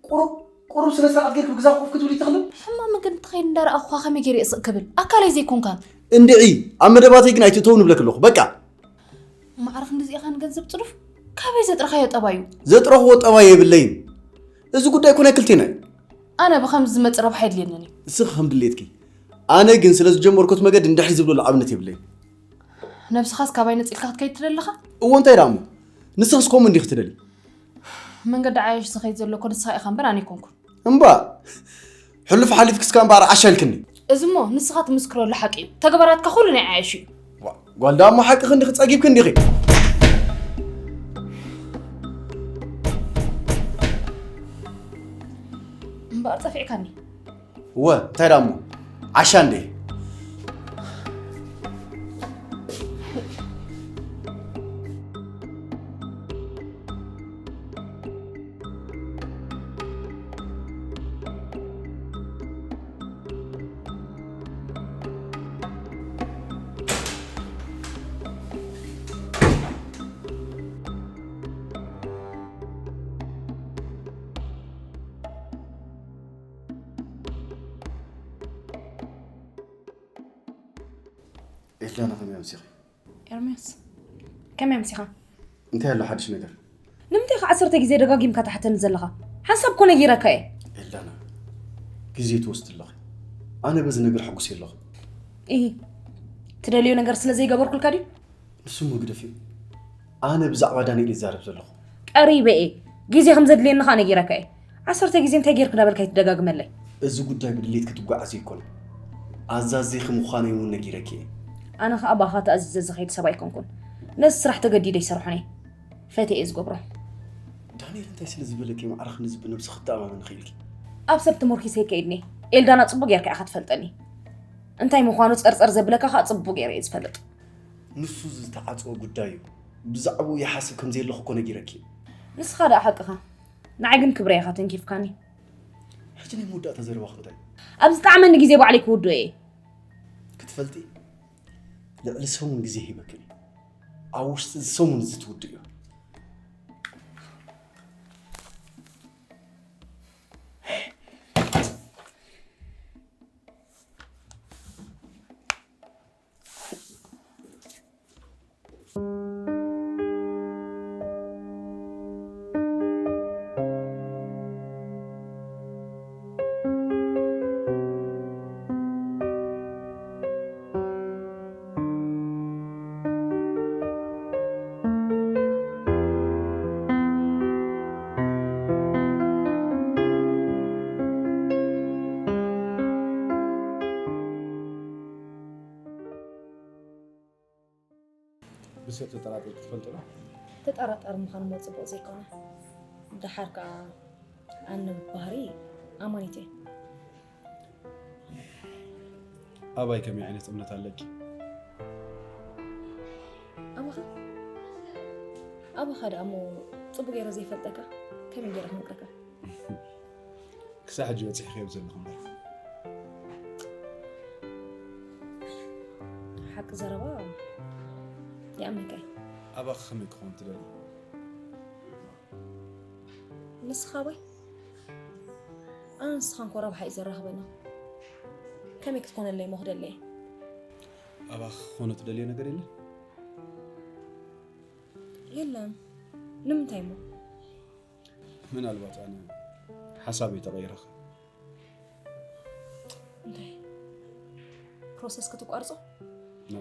ቁሩብ፣ ቁሩብ ስነ ስርዓት ጌርኪ ብግዛፍ ኮፍ ክትብሊ ትኽእሊ? ሕማቕ መገዲ ትኸይድ እንዳረኣኹኻ ከመይ ገይረ እየ ስቕ ክብል? ኣካለይ ዘይኮንካን። እንድዒ፣ ኣብ መደባተይ ግን ኣይትእተውን እብለኪ ኣለኹ። በቃ። ማዕረ ክንድዚ ኢኻ ንገንዘብ ጽዱፍ? ካበይ ዘጥረኻዮ ጠባዩ? ዘጥረኽዎ ጠባይ የብለይን። እዚ ጉዳይ እኮ ናይ ክልቴና እዩ። ኣነ ብኸምዚ ዝመጽእ ረብሓ የድልየንን እዩ። ንስኺ ከም ድሌትኪ። ኣነ ግን ስለ ዝጀመርኩት መገዲ እንድሕሪ ዝብለሉ ኣብነት የብለይን። ነብስኻስ ካባይ ነጺልካ ክትከይድ ትደሊ ኣለኻ? እዎ፣ እንታይ ደኣ እሞ? ንስኽስ ከምኡ እንዲኺ ትደሊ? መንገዲ ዓያሹ ዝኸይድ ዘሎ እኮ ንስኻ ኢኻ እምበር ኣነ ኣይኮንኩን። እምባ፣ ሕሉፍ ሓሊፍኪ እስካ እምበኣር ዓሻ ኢልክኒ። እዚ እሞ ንስኻ ትምስክረሉ ሓቂ እዩ። ተግባራትካ ኩሉ ናይ ዓያሹ እዩ። ዋ፣ ጓል ደኣ እሞ ሓቂ ክንዲ ክጸጊብኪ እንዲኺ። እምበኣር ጸፊዕካኒ። እወ፣ እንታይ ደኣ እሞ? ዓሻ እንዴ? ኤልዳና፣ ከመይ ኣምሲኺ? ኤርምያስ፣ ከመይ ኣምሲኻ? እንታይ ኣሎ ሓድሽ ነገር? ንምንታይ ኢኻ ዓሰርተ ግዜ ደጋጊምካ ትሓተኒ ዘለኻ? ሓንሳብ እኮ ነጊረካ እየ። ኤልዳና፣ ግዜ ትወስዲ ኣለኺ። ኣነ በዚ ነገር ሕጉስ የለኹ። ኢሂ፣ ትደልዮ ነገር ስለ ዘይገበርኩልካ ድዩ? ንሱ እሞ ግደፍዮ። ኣነ ብዛዕባ ዳንኤል ይዛረብ ዘለኹ። ቀሪበ እየ። ግዜ ከም ዘድልየኒ ኸኣ ነጊረካ እየ። ዓሰርተ ግዜ እንታይ ጌርኩ እናበልካ ኣይትደጋግመለይ። እዚ ጉዳይ ብድሌት ክትጓዓዝ ኣይኮነን። ኣዛዚኺ ምዃነይ እውን ነጊረኪ እየ። ኣነ ኸኣ ብኣኻ ተኣዚዘ ዝኸይድ ሰብ ኣይኮንኩን። ነዚ ስራሕ ተገዲደ ኣይሰርሖን እየ። ፈትየ እየ ዝገብሮ። ዳንኤል እንታይ ስለ ዝበለኪ ማዕረ ክንድዚ ብነብሲ ክትተኣማመኒ ኽኢልኪ? ኣብ ሰብ ተመርኪሰ ኣይከይድን እየ። ኤልዳና ጽቡቕ ጌርካ ኢኻ ትፈልጠኒ። እንታይ ምዃኑ ጸርጸር ዘብለካ ኸኣ ጽቡቕ ገይረ እየ ዝፈልጥ። ንሱ ዝተዓጽወ ጉዳይ እዩ። ብዛዕባኡ ይሓስብ ከም ዘየለኹ እኮ ነጊረኪ። ንስኻ ደኣ ሓቅኻ። ንዓይ ግን ክብረይ ኢኻ ተንኪፍካኒ። ሕጂ ናይ መወዳእታ ዘረባኺ እንታይ? ኣብ ዝጠዓመኒ ግዜ ባዕለይ ክውድኦ እየ። ክትፈልጢ፣ ልዕሊ ሰሙን ግዜ ሂበኪ እየ። ኣብ ውሽጢ እዚ ሰሙን እዚ ትውድእዮ። ሰብ ተጠራጢርኪ ትፈልጢ ዶ? ተጠራጣሪ ምዃን እሞ ጽቡቕ ዘይኮነ። ደሓር ከኣ ኣነ ብባህሪ ኣማኒት እየ። ኣባይ ከመይ ዓይነት እምነት ኣለኪ? ኣባኻ? ኣባኻ ደኣ እሞ ጽቡቕ ገይረ ዘይፈልጠካ ከመይ ገይረ ክምልጠካ? ክሳዕ ሕጂ በጺሕክዮ ዘለኹ እምበር። ሓቂ ዘረባ ይኣምነካ እየ። ኣባኺ ከመይ ክኸውን ትደሊ? ንስኻ ኣባይ? ኣነ ንስኻን እኮ ረብሓ እዩ ዘራኽበና። ከመይ ክትኮነለይ እሞ ክደሊ እየ? ኣባኺ ክኾኖ ትደልዮ ነገር የለን? የለን። ንምንታይ እሞ? ምናልባት ኣነ ሓሳበይ ተቐይረ ኸ? እንታይ? ፕሮሰስ ክትቋርጾ? ኖ።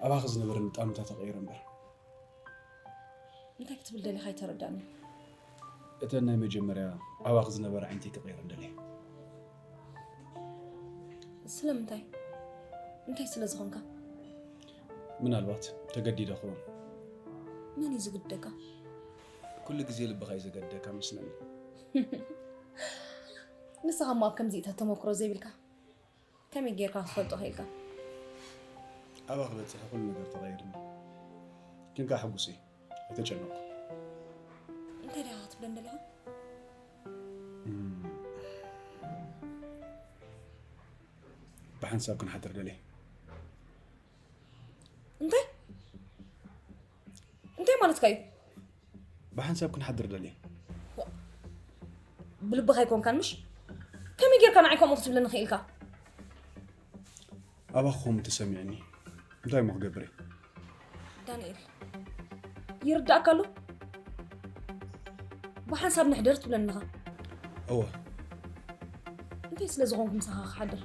ኣባኺ ዝነበረኒ ጣምታ ተቐይረ እምበር። እንታይ ክትብል ደሊኻ ኣይተረዳእንን። እተን ናይ መጀመርያ ኣባኺ ዝነበራ ኣዒንተይ ክቐይረን ደልየ። ስለምንታይ? እንታይ ስለ ዝኾንካ? ምናልባት ተገዲደ ክኸውን። መን እዩ ዝግድደካ? ኩሉ ግዜ ልብኻ እዩ ዘገድደካ መስለኒ። ንስኻ እሞ ኣብ ከምዚኢታት ተመክሮ ዘይብልካ ከመይ ጌርካ ክትፈልጦ ኽኢልካ? ኣባኺ በጺሐ ኩሉ ነገር ተቐይርኒ። ግን ከኣ ሕጉስ እየ። ኣይተጨነቑ። እንታይ ደኣ ክትብለኒ ደሊኻ? እም፣ ብሓንሳብ ክንሓድር ደልየ። እንታይ? እንታይ ማለትካ እዩ? ብሓንሳብ ክንሓድር ደልየ። ብልብኻ ኣይኮንካን ምሽ? ከመይ ጌርካ ንዓይ ከምኡ ክትብለኒ ኽኢልካ? ኣባኺ ከምኡ ተሰሚዕኒ። እንታይ እሞ ክገብር እየ? ዳንኤል፣ ይርዳእካ ኣሎ? ብሓንሳብ ንሕደር ትብለኒ ኣለኻ። እወ። እንታይ ስለ ዝኾንኩ ምሳኻ ክሓድር?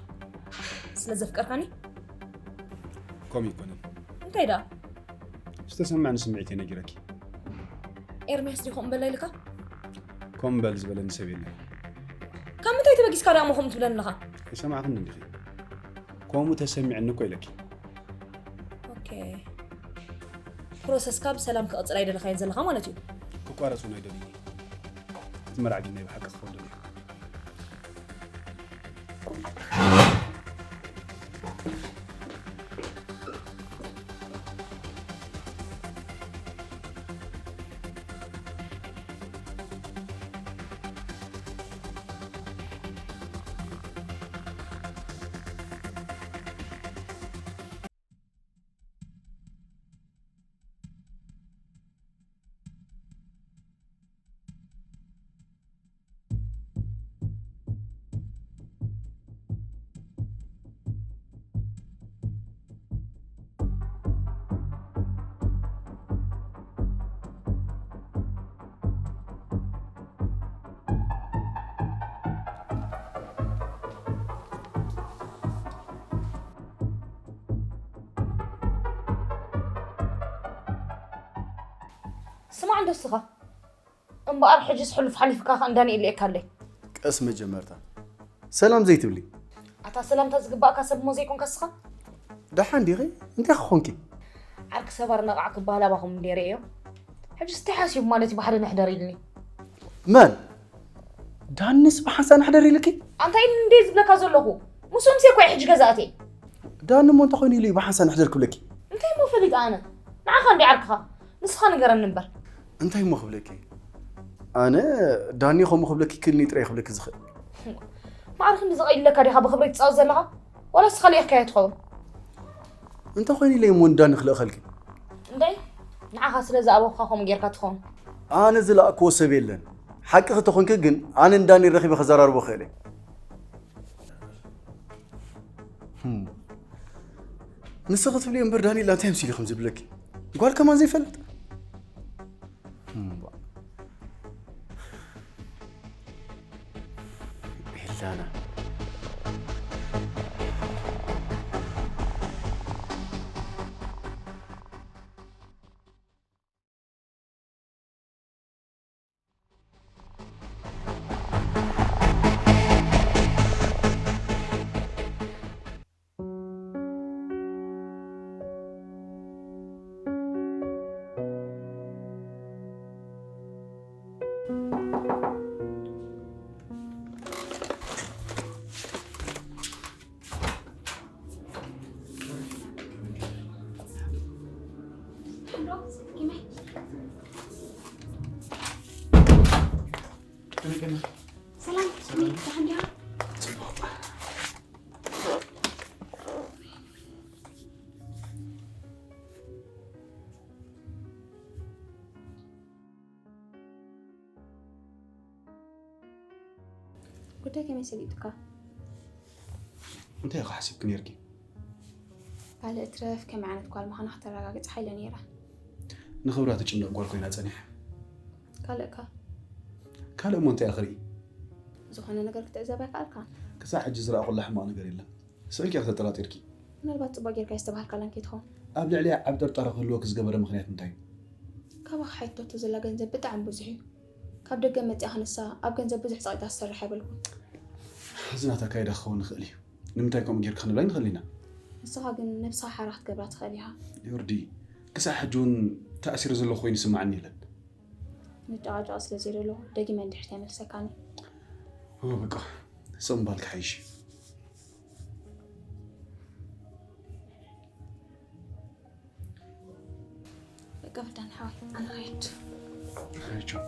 ስለ ዘፍቀርካኒ? ከምኡ ኣይኮነን። እንታይ ደኣ? ዝተሰማዕኒ ስምዒት እየ ነጊረኪ። ኤርምያስ ድዩ ከምኡ በላ ኢልካ? ከምኡ በል ዝበለኒ ሰብ የለን። ካብ ምንታይ ተበጊስካ ደኣ እሞ ከምኡ ትብለኒ ኣለኻ? ኣይሰማዕክን እንዲኺ። ከምኡ ተሰሚዕኒ እኮ ኢለኪ። ኦኬ። ፕሮሰስካ ብሰላም ክቕጽል ኣይደለኻዮን ዘለኻ ማለት እዩ። ክቋረጽ እውን ኣይደልይን። እቲ መርዓ ግን ናይ ብሓቂ ክኸውን ደልዩ። ስማዕ እንዶ እስኻ። እምበኣር ሕጅስ ሕሉፍ ሓሊፍካ ከ እንዳ ንኤል ልኤካ ኣለይ። ቀስ መጀመርታ። ሰላም ዘይትብሊ? ኣታ ሰላምታ ዝግባእካ ሰብ እሞ ዘይኮንካ እስኻ? ደሓን ዲኺ? እንታይ ክኾንኪ? ዓርኪ ሰባር ነቓዕ ክበሃል ኣባኹም እንዴ ርእዮ። ሕጅስ እንታይ ሓሲቡ ማለት እዩ ብሓደ ንሕደር ኢልኒ? መን? ዳንስ ብሓንሳ ንሕደር ኢልኪ? ኣንታ ኢልኒ እንዴ ዝብለካ ዘለኹ? ምስኡምሲ እኮ እየ ሕጂ ገዛእቲ። ዳኒ እሞ እንታይ ኮይኑ ኢሉ እዩ ብሓንሳ ንሕደር ክብለኪ? እንታይ እሞ ፈሊጥ ኣነ? ንዓኻ እንዴ ዓርክኻ? ንስኻ ንገረኒ እምበር። እንታይ እሞ ክብለኪ? ኣነ ዳኒ ከምኡ ክብለኪ ክልኒ ጥራይ ክብለኪ ዝኽእል። ማዕረ ክንዲ ዝቐይለካ ዲኻ ብኽብረይ ትጻወት ዘለኻ? ዋላ ንስኻ ልኢኽካዮ ትኸውን? እንታይ ኮይኑ ኢለ እሞ ንዳኒ ክልእኸልኪ? እንታይ? ንዓኻ ስለ ዝኣበኹኻ ከምኡ ጌርካ ትኸውን። ኣነ ዝለኣክዎ ሰብ የለን። ሓቂ ክተኾንኪ ግን ኣነ ንዳኒ ረኺበ ከዘራርቦ ክእል እየ። ህም። ንስኺ ትብልዮ እምበር ዳንኤላ እንታይ መሲሉ ከም ዝብለኪ? ጓል ከማን ዘይፈልጥ? ህም፣ ባ-፣ ኤላና። ጉዳይ ከመይ ሰሊጡካ? እንታይ ኢኻ ሓሲብክ ነርኪ? ካልእ ትረፍ ከመይ ዓይነት ጓል ምዃና ክተረጋግጽ ሓይለ ነይራ። ንኽብራ ትጭነቕ ጓል ኮይና ጸኒሓ። ካልእካ? ካልእ እሞ እንታይ ኢኻ ርኢ? ዝኾነ ነገር ክትዕዘብ ኣይከኣልካ። ክሳዕ ሕጂ ዝረኣኹላ ሕማቕ ነገር የለን። ስእልኪ ኢኻ ተጠራጢርኪ። ምናልባት ጽቡቕ ጌርካ ዝተባሃልካላን ከይትኸውን። ኣብ ልዕሊያ ዓብ ጥርጣረ ክህልወኪ ዝገበረ ምኽንያት እንታይ እዩ? ካባኻ ሓይቶ እተዘላ ገንዘብ ብጣዕሚ ብዙሕ እዩ። ካብ ደገ መጺኣ ክንሳ ኣብ ገንዘብ ብዙሕ ጸቒጣ ትሰርሕ ኣይበልኩን። እዚ ናታ ኣካይዳ ክኸውን ይኽእል እዩ። ንምንታይ ከምኡ ጌርካ ክንብላ ኣይንኽእል ኢና። ንስኻ ግን ነብስኻ ሓራ ክትገብራ ትኽእል ኢኻ። ዮርዲ፣ ክሳዕ ሕጂ እውን ተኣሲረ ዘለኹ ኮይኑ ይስምዓኒ የለን። ንጨቓጨቕ ስለ ዘይደለኹ ደጊመ እንድሕር ተይመልሰካኒ። ኦ በቃ፣ ስቕ ምባል ክሓይሽ እዩ። በቃ ፍዳን ሓወይ ኣነ ኸይድ። ኣይቸው።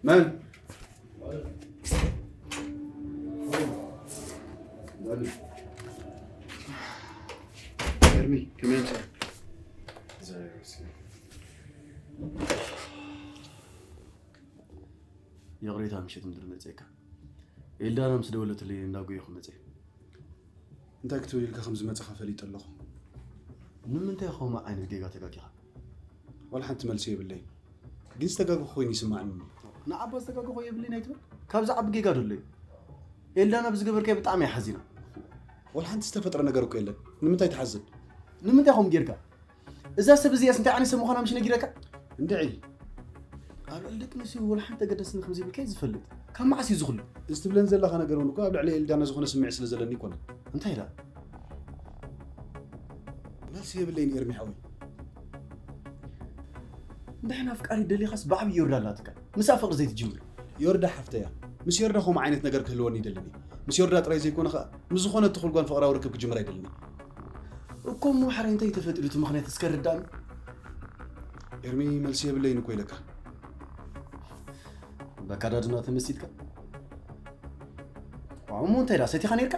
መን? ኤርሚ፣ ከመይ ኣምሰልካ? ይቕሬታ ምሸት ምድሪ መፅእካ። ኤልዳና ምስ ደወለትለይ እንዳጎየኹ መፅእ። እንታይ ክትብል ኢልካ ከም ዝመፅኻ ፈሊጠ ኣለኹ። ንምንታይ ከምኡ ዓይነት ጌጋ ተጋጊኻ? ዋላ ሓንቲ መልሲ የብለይ። ግን ዝተጋገኹ ኮይኑ ይስማዕኒ። ንዓባ ዝተጋገኹ የብለይን ኣይትበል። ካብዚ ዓቢ ጌጋ ዶ ኣሎ እዩ? ኤልዳና ብዝገበርካዮ ብጣዕሚ እያ ሓዚና። ዋላ ሓንቲ ዝተፈጥረ ነገር እኮ የለን። ንምንታይ ትሓዝን? ንምንታይ ከምኡ ጌርካ? እዛ ሰብ እዚኣስ እንታይ ዓይነት ሰብ ምዃና ምሽ ነጊረካ? እንድዒ። ኣብ ልዕሊ ደቂ ኣንስትዮ ዋላ ሓንቲ ኣገዳስነት ከም ዘይብልካ እዩ ዝፈልጥ። ካብ መዓስ እዩ ዝኽሉ? እዚ ትብለን ዘለኻ ነገር እውን እኮ ኣብ ልዕሊ ኤልዳና ዝኾነ ስምዒት ስለ ዘለኒ ኣይኮነን። እንታይ ኢላ? መልሲ የብለይን ኤርሚ ሓወይ። እንድሕን ኣፍቃሪት ደሊኻስ ብዓብዪ ዮርዳ ኣላትካ። ምስኣ ፍቕሪ ዘይትጅምር። ዮርዳ ሓፍተይ እያ። ምስ ዮርዳ ከምኡ ዓይነት ነገር ክህልወኒ ይደልን እየ። ምስ ዮርዳ ጥራይ ዘይኮነ ኸኣ ምስ ዝኾነት ትኹል ጓል ፍቕራዊ ርክብ ክጅምር ኣይደልን እየ። እኮ እሞ ሓራይ እንታይ ተፈጢሩ እቲ ምኽንያት እስከ ርዳእኒ። ኤርሚ መልሲ የብለይን እኮ ኢለካ። በካዳድና ተመሲጥካ። ዋው፣ እሞ እንታይ ዳ ሰቲኻ ነይርካ?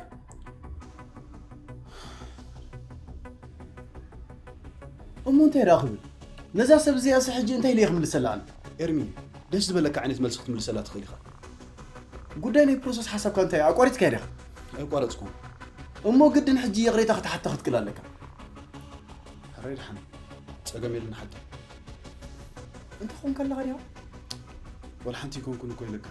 እሞ እንታይ ዳ ክብል? ነዛ ሰብ እዚኣስ ሕጂ እንታይ ኢለ እየ ክምልሰላ ኣነ? ኤርሚ፣ ደስ ዝበለካ ዓይነት መልሲ ክትምልሰላ ትኽእል ኢኻ። ጉዳይ ናይ ፕሮሰስ ሓሳብካ እንታይ ኣቋሪጽካዮ ዲኻ? ኣይቋረጽኩን። እሞ ግድን ሕጂ ይቕሬታ ክትሓታ ክትክእል ኣለካ። ሕራይ ደሓን፣ ጸገም የለን ሓታ። እንታይ ኮንካ ኣለኻ ዲኻ? ወላ ሓንቲ ኣይኮንኩን እኮ ኢለካ።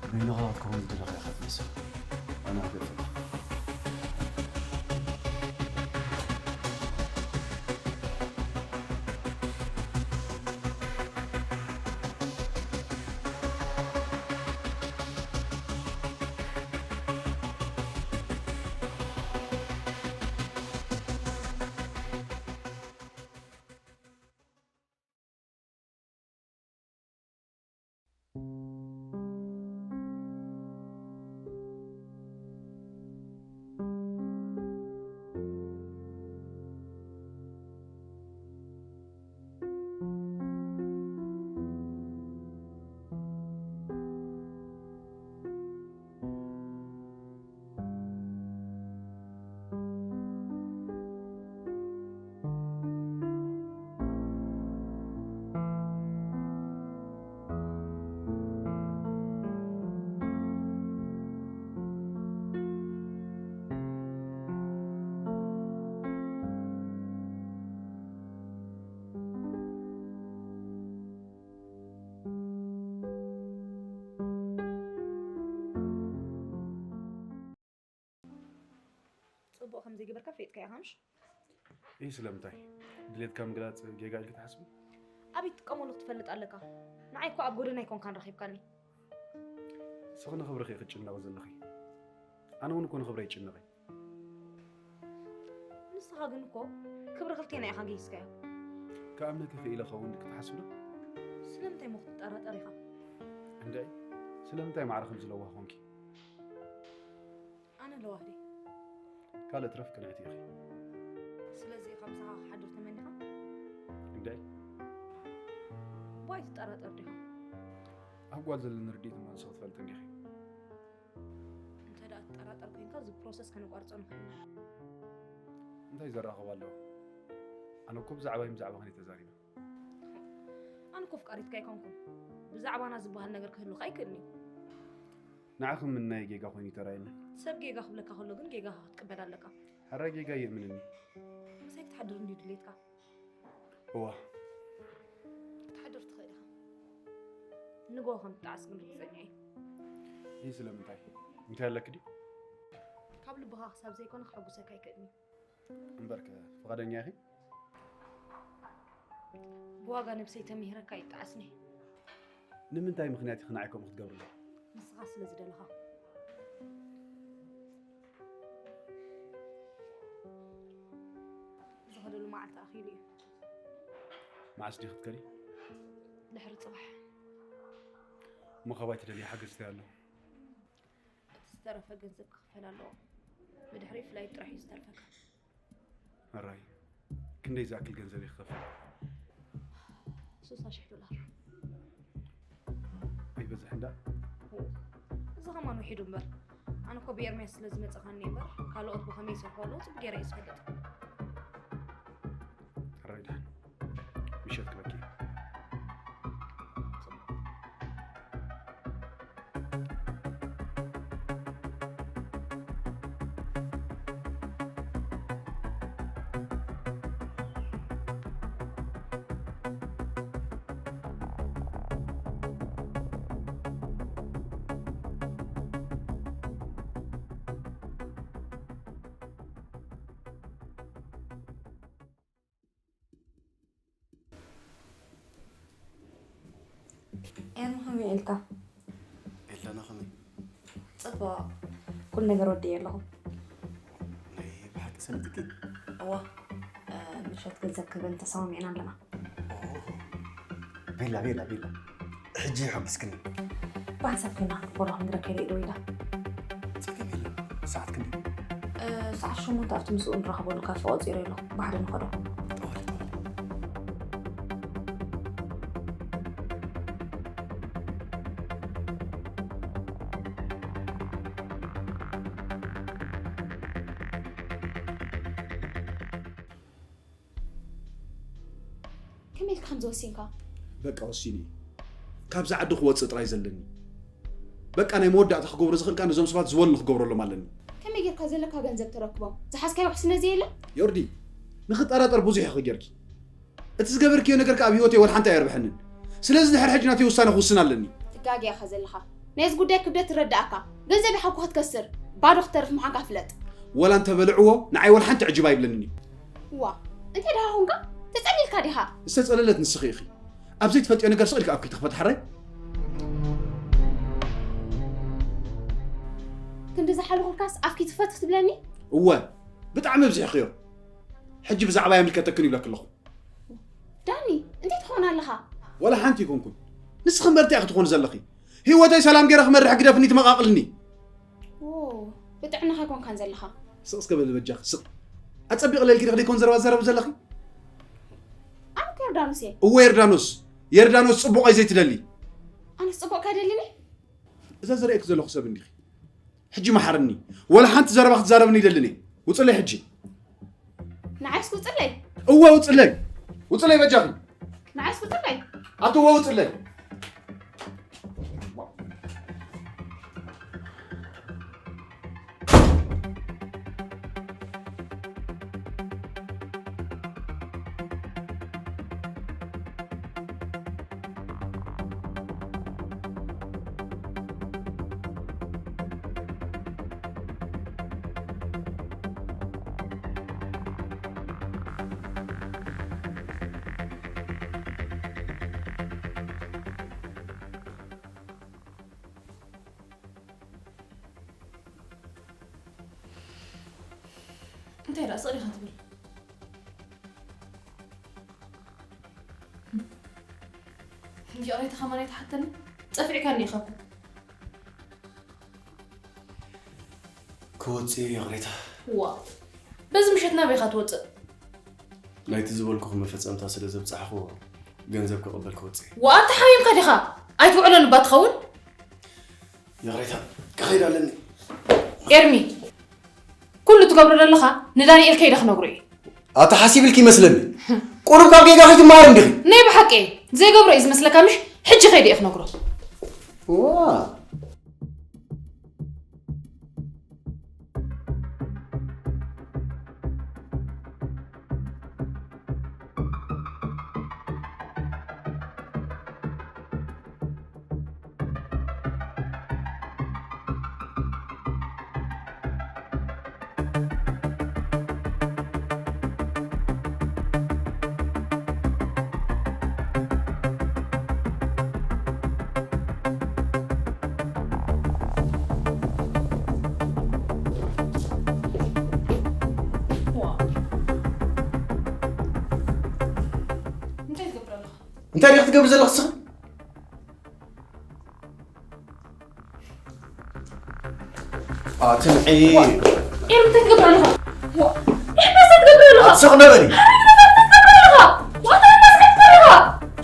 በይንኻ ክትከውን ዝደለኻ ኢኻ ትመስል። ኣነ ኣይፈልጥን። ጽቡቕ ከም ዘይገበርካ ፈሊጥካ ኢኻ ምሽ? ይህ ስለምንታይ? ድሌትካ ምግላጽ ጌጋ ኢልካ ትሓስብ? ኣበይ ትጥቀመሉ ክትፈልጥ ኣለካ። ንዓይ እኮ ኣብ ጎደና ኣይኮንካን ረኺብካኒ። ንስኺ ንኽብርኺ ክትጭነቒ ዘለኺ። ኣነ እውን እኮ ንኽብረይ ይጭነቕ እየ። ንስኻ ግን እኮ ክብሪ ክልቴና ኢኻ ገይስካዮ። ክኣምነኪ ክኢለ ኸውን ክትሓስቢ ዶ? ስለምንታይ እሞ ክትጠራጠር ኢኻ? እንድዒ ስለምንታይ ማዕረ ከምዚ ለዋህ ኾንኪ? ኣነ ለዋህ ድየ? ካልእ ትረፍ ቅንዕቲ ኢኺ። ስለዚ ኢኻ ምሳኻ ክሓድር ተመኒኻ? እንድዒ ዋይ ትጠራጠር ዲኻ? ኣብ ጓል ዘለኒ ርድኢት እሞ ንስኺ ትፈልጢ እንዲኺ። እንተ ደኣ ትጠራጠር ኮይንካ እዚ ፕሮሰስ ከነቋርጾ ንኽእል ኢና። እንታይ ዘራኽብ ኣለዎ? ኣነ እኮ ብዛዕባይ ብዛዕባኽን እየ ተዛሪበ። ኣነ እኮ ኣፍቃሪትካ ኣይኮንኩን። ብዛዕባና ዝበሃል ነገር ክህሉኻ ኣይክእልን እዩ። ንዓኺ ምምናይ ጌጋ ኮይኑ ይተራየኒ። ሰብ ጌጋ ክብለካ ከሎ ግን ጌጋኻ ክትቅበል ኣለካ። ሕራይ ጌጋ የእምንኒ። ምሳይ ክትሓድር እንድዩ ድሌትካ። እዋ ክትሓድር ትኽእል ኢኻ። ንግሆ ከም ትጠዓስ ግን ርግጸኛ እየ። ይህ ስለምንታይ? እንታይ ኣለኪ ድዩ? ካብ ልብኻ ክሳብ ዘይኮነ ከሐጉሰካ ኣይክእልን እዩ። እምበርከ ፍቓደኛ ኢኺ? ብዋጋ ነብሰይ ተምሂረካ ይጠዓስኒ። ንምንታይ ምኽንያት ኢኺ ንዓይ ከምኡ ክትገብርለይ? ንስኻ ስለ ዝደለኻ። ዝኸደሉ መዓልቲ ኣኺሉ እዩ። መዓስ ድዩ ክትከዲ? ድሕሪ ጽባሕ። እሞ ካባይ ትደልዪ ሓገዝ እንታይ ኣሎ? እቲ ዝተረፈ ገንዘብ ክኽፈል ኣለዎ። ብድሕሪ ፍላይት ጥራሕ እዩ ዝተርፈካ። ሕራይ ክንደይ ዝኣክል ገንዘብ ይኽፈል? ስሳ ሽሕ ዶላር። ኣይበዝሕን ደኣ? እዚ ኸማን ውሒዱ እምበር። ኣነ እኮ ብኤርምያስ ስለ ዝመጸኻኒ እምበር ካልኦት ብኸመይ ይሰርሑ ኣለዉ ጽቡቅ ገይረ እየ ዝፈልጥ። ሕራይ ደሓን ምሸት ክበኪ። ኤርሚ ከመይ ኢልካ? ኤልዳና ከመይ? ጽቡቕ። ኩሉ ነገር ወዲየ ኣለኹ። ናይ ብሓቂ ሰኒትኪ? እዋ፣ ምሸት ገንዘብ ክህበኒ ተሰማሚዕና ኣለና። ቤላ ቤላ ቤላ፣ ሕጂ ይሐጉስክኒ። ብሓንሳብ ኮይና ክትቦሎ ክንግረ ከይደ ኢዶ ኢላ። ጸገም የለን። ሰዓት ክንደይ? ሰዓት ሸሞንተ ኣብቲ ምስኡ ንራኸበሉ ካፌ ቆጺረ ኣለኹ። ብሓደ ንኸዶ። ጠዋሊ ጠዋሊ። ከመይ ኢልካ ከምዚ ወሲንካ? በቃ ወሲነ እየ። ካብዚ ዓዲ ክወፅእ ጥራይ ዘለኒ። በቃ ናይ መወዳእታ ክገብሮ ዝኽእል ከኣ ነዞም ሰባት ዝበሉ ክገብረሎም ኣለኒ። ከመይ ጌርካ ዘለካ ገንዘብ ተረክቦም? ዝሓዝካዮ ውሕስነት ዘየለ? ዮርዲ፣ ንኽጠራጠር ብዙሕ ኢኺ ጌርኪ። እቲ ዝገበርክዮ ነገር ከኣ ኣብ ህይወተይ ወላ ሓንቲ ኣየርብሐንን። ስለዚ ድሕሪ ሕጂ ናተይ ውሳነ ክውስን ኣለኒ። ትጋገ ኢኻ ዘለኻ። ናይዚ ጉዳይ ክብደት ትረዳእካ። ገንዘብ ኢኻ እኮ ክትከስር፣ ባዶ ክትተርፍ ምዃንካ ፍለጥ። ወላ እንተበልዕዎ ንዓይ ወላ ሓንቲ ዕጅብ ኣይብለንን እዩ። ዋ፣ እንታይ ደኣ ኾንካ? ተጸሊልካ ዲኻ? ዝተጸለለት ንስኺ ኢኺ። ኣብ ዘይትፈልጥዮ ነገር ስቕ ኢልካ ኣፍኪ ትኽፈት ሓራይ? ክንዲ ዝሓለኹልካስ ኣፍኪ ትኽፈት ክትብለኒ? እወ፣ ብጣዕሚ ኣብዚሕኽዮ። ሕጂ ብዛዕባ ኣይምልከተክን ይብለኪ ኣለኹ። ዳኒ፣ እንታይ ትኾን ኣለኻ? ወላ ሓንቲ ኣይኮንኩን። ንስኺ እምበር እንታይ ኢኺ ትኾኒ ዘለኺ? ህይወተይ ሰላም ገይረ ክመርሕ ግደፍኒ ትመቓቕልኒ። ዎ፣ ብጥዕናኻ ኣይኮንካን ዘለኻ። ስቕ እስከ በሊ በጃኺ፣ ስቕ። ኣጸቢቕለይ ኢልኪ ዲኺ ደይኮን ዘረባ ትዛረቢ ዘለኺ? ኣነ እኮ ዮርዳኖስ እየ። እወ ዮርዳኖስ፣ ዮርዳኖስ ጽቡቕ እዩ ዘይትደሊ። ኣነስ ጽቡቕ ከደልኒ? እዛ ዝርእየኪ ዘለኹ ሰብ እንዲኺ። ሕጂ መሓርኒ። ወላ ሓንቲ ዘረባ ክትዛረብኒ ኣይደልን እየ። ውጽለይ ሕጂ። ንዓይስ ውጽለይ? እወ ውጽለይ። ውጽለይ በጃኺ። ንዓይስ ውጽለይ? ኣቲ እወ ውጽለይ። እንታይ ደኣ ስቕ ኢኻ ትብል? እንዲ ይቕሬታ ከማን ኣይትሓተኒ። ጸፊዕካኒ ኢኻ እኮ። ክወፅእ እዩ ይቕሬታ። ዋ፣ በዚ ምሸት ናበይ ኢኻ ትወፅእ? ናይቲ ዝበልኩኺ መፈፀምታ ስለ ዘብፃሕኹ ገንዘብ ክቕበል ክወፅእ እየ። ዋ፣ ኣታ ሓሚምካ ዲኻ? ኣይትውዕሎን እባ ትኸውን። ይቕሬታ፣ ክኸይድ ኣለኒ። ኤርሚ፣ ኩሉ ትገብሮ ዘለኻ ንዳንኤል ከይደ ክነግሮ እየ። ኣታ ሓሲብልኪ ይመስለኒ። ቁሩብ ካብ ጌጋ ከይትመሃር እንዲኺ። ናይ ብሓቂ እየ። ዘይገብሮ እዩ ዝመስለካ ምሽ? ሕጂ ከይደ እየ ክነግሮ። ዋ። እንታይ ትገብር ኣለኻ? እንታይ ዲኺ ትገብሪ ዘለኺ ንስኺ? ኣትንዒ። ኤርሚ እንታይ ትገብር ኣለኻ? ዋ፣ ኤርሚ እንታይ ትገብር ኣለኻ? ኣትስቕ ነበሪ። ሓረግ ነገር እንታይ ትገብር ኣለኻ? ዋታ እንታይ ትገብር ኣለኻ?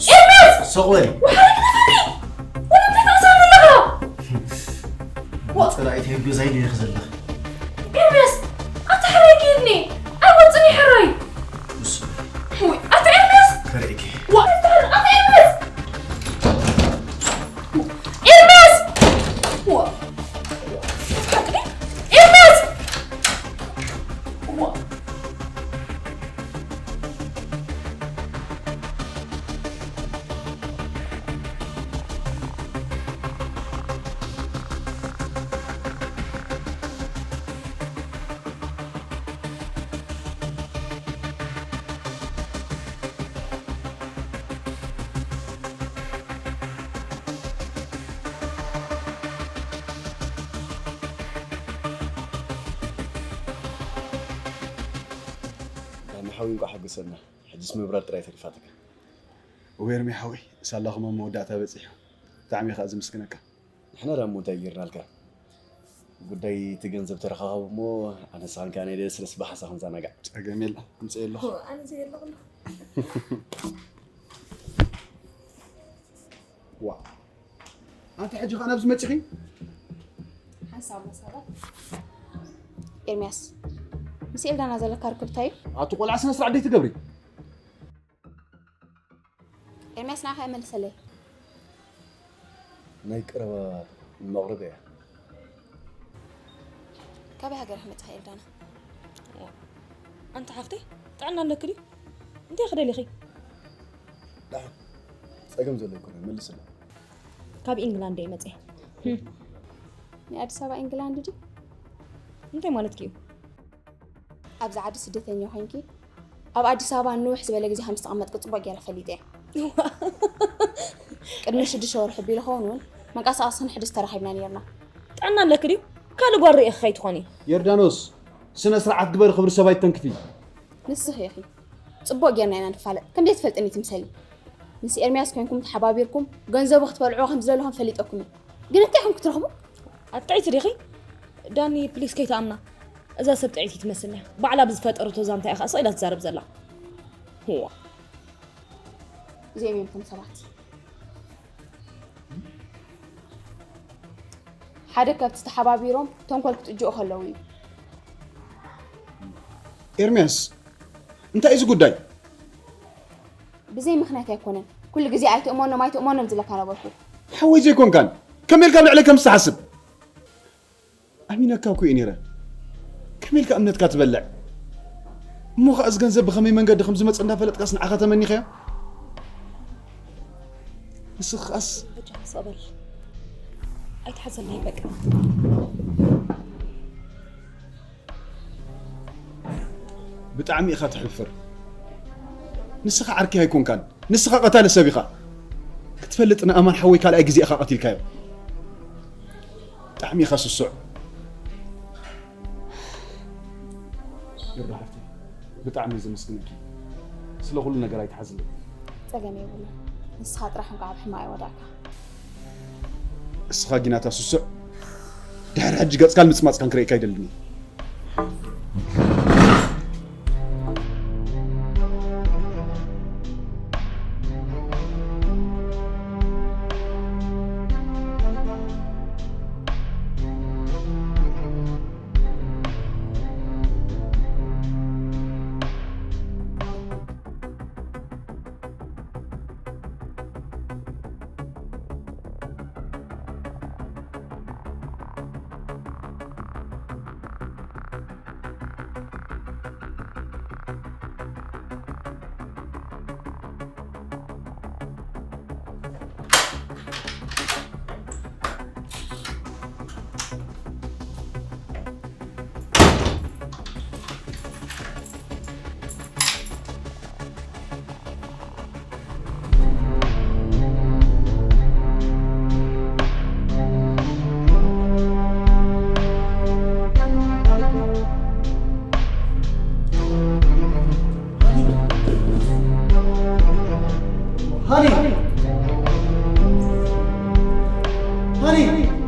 ኤርሚያስ! ስቕ በሊ። ወሓረግ ንፈሪ። ወላ እንታይ ትቕሰኒ ኣለኻ? ዋ። ጸላኢት ህግ ገዛይ ዲኺ ዘለኺ? ኤርሚያስ! ኣታ ሕራይ ክይድኒ! ኣይወጽን እዩ ሕራይ! ውይ፣ ኣታ ኤርሚያስ! ከርእኪ። ዋ፣ ኣታ ኤርሚያስ! ኤርሚያስ! ዋ፣ ኤርሚያስ! ዋ። ዳኒ ሓወይ እንቋዕ ሓጎሰና። ሕጅስ ምብራር ጥራይ ተሪፋትካ። እወ ኤርሚ ሓወይ፣ ሳላ ከማን መወዳእታ በጺሑ። ብጣዕሚ እየ ከኣ ዝምስግነካ። ንሕና ደኣ እሞ እንታይ ጌርናልካ? ጉዳይ እቲ ገንዘብ ተረኻኸቡ እሞ ኣነ ንስኻን ከኣ ናይ ለስለስ ብሓሳ ክንዘናጋዕ። ጸገም የለን፣ ኣምጽኤ ኣለኹ። ኣነ ዘየለኹ። ዋው። ኣንቲ ሕጂ ከኣ ናብዚ መጺኺ? ሓንሳብ መሳባት። ኤርሚያስ፣ ምስ ኤልዳና ዘለካ ርክብ እንታይ እዩ? ኣቲ ቆልዓ ስነ ስርዓት ደይትገብሪ? ኤርሚያስ ንዓኻ እየ መልሰለይ። ናይ ቀረባ መቕርብ እያ። ካበይ ሃገር ኢኺ መጺኺ ኤልዳና? ኣንቲ ሓፍተይ ጥዕና ኣለኪ ድዩ? እንታይ ክደሊኺ? ደሓን ጸገም ዘሎ ኣይኮነን፣ መልስለይ። ካብ ኢንግላንድ እየ መጺአ። ናይ ኣዲስ ኣበባ ኢንግላንድ ድዩ? እንታይ ማለትኪ እዩ? ኣብዚ ዓዲ ስደተኛ ኮይንኪ ኣብ ኣዲስ ኣበባ ንውሕ ዝበለ ግዜ ከም ዝተቐመጥኪ ጽቡቕ ገይረ ፈሊጠ እየ። ቅድሚ ሽዱሽተ ወርሒ ቢሉ ኸውን እውን መንቀሳቐሲ ክንሕድስ ተራኺብና ነይርና። ጥዕና ኣለኪ ድዩ? ካልእ ጓል ርእኺ ከይትኾኒ። ዮርዳኖስ፣ ስነ ስርዓት ግበሪ፣ ክብሪ ሰብ ኣይተንክፊ። ንስኺ ኢኺ ጽቡቕ ጌርና ኢና ንፋለጥ፣ ከም ዘይትፈልጥኒ ትምሰሊ። ምስ ኤርምያስ ኮይንኩም ተሓባቢርኩም ገንዘቡ ክትበልዕዎ ከም ዝደለኹም ፈሊጠኩም እየ። ግን እንታይ ኢኹም ክትረኽቡ? ኣጥዕይቲ ዲኺ? ዳኒ ፕሊስ ከይትኣምና። እዛ ሰብ ጥዕይቲ ትመስል እያ። ባዕላ ብዝፈጠረቶ ዛንታ እያ ከኣ ስቕ ኢላ ትዛረብ ዘላ። ህዋ። እዚኦም እዮም እቶም ሰባት። ሓደ ካብቲ ተሓባቢሮም ተንኮል ክትእጅኡ ከለዉ እዩ። ኤርምያስ፣ እንታይ እዩ እዚ ጉዳይ? ብዘይ ምኽንያት ኣይኮነን። ኩሉ ግዜ ኣይትእመኖም ኣይትእመኖም ዝለካ ነበርኩ። ሓወይ ዘይኮንካን ከመይ ኢልካ ኣብ ልዕለይ ከምዚ ትሓስብ? ኣሚነካ እኮ እየ ነይረ። ከመይ ኢልካ እምነትካ ትበልዕ? እሞ ኸኣ እዚ ገንዘብ ብኸመይ መንገዲ ከም ዝመጽእ እንዳፈለጥካስ ንዓኻ ተመኒኻዮ? ንስኻስ በጃኻ ሰቕ በል። ኣይትሓዘለይ በቃ። ብጣዕሚ ኢኻ ትሕፍር። ንስኻ ዓርኪ ኣይኮንካን። ንስኻ ቀታሊ ሰብ ኢኻ። ክትፈልጥ ንኣማን ሓወይ ካልኣይ ግዜ ኢኻ ቀቲልካዮ። ብጣዕሚ ኢኻ ስሱዕ። ይርዳ ሓፍተይ፣ ብጣዕሚ እየ ዘመስግነኪ። ስለ ኩሉ ነገር ኣይትሓዝለይ። ጸገም የብሉን። ንስኻ ጥራሕ እንኳ ኣብ ሕማቕ ኣይወዳእካ። እስኻ ጊናታ ስሱዕ፣ ድሕሪ ሕጂ ገጽካን ምጽማጽካን ክርእየካ ኣይደልን እየ። Honey! Honey!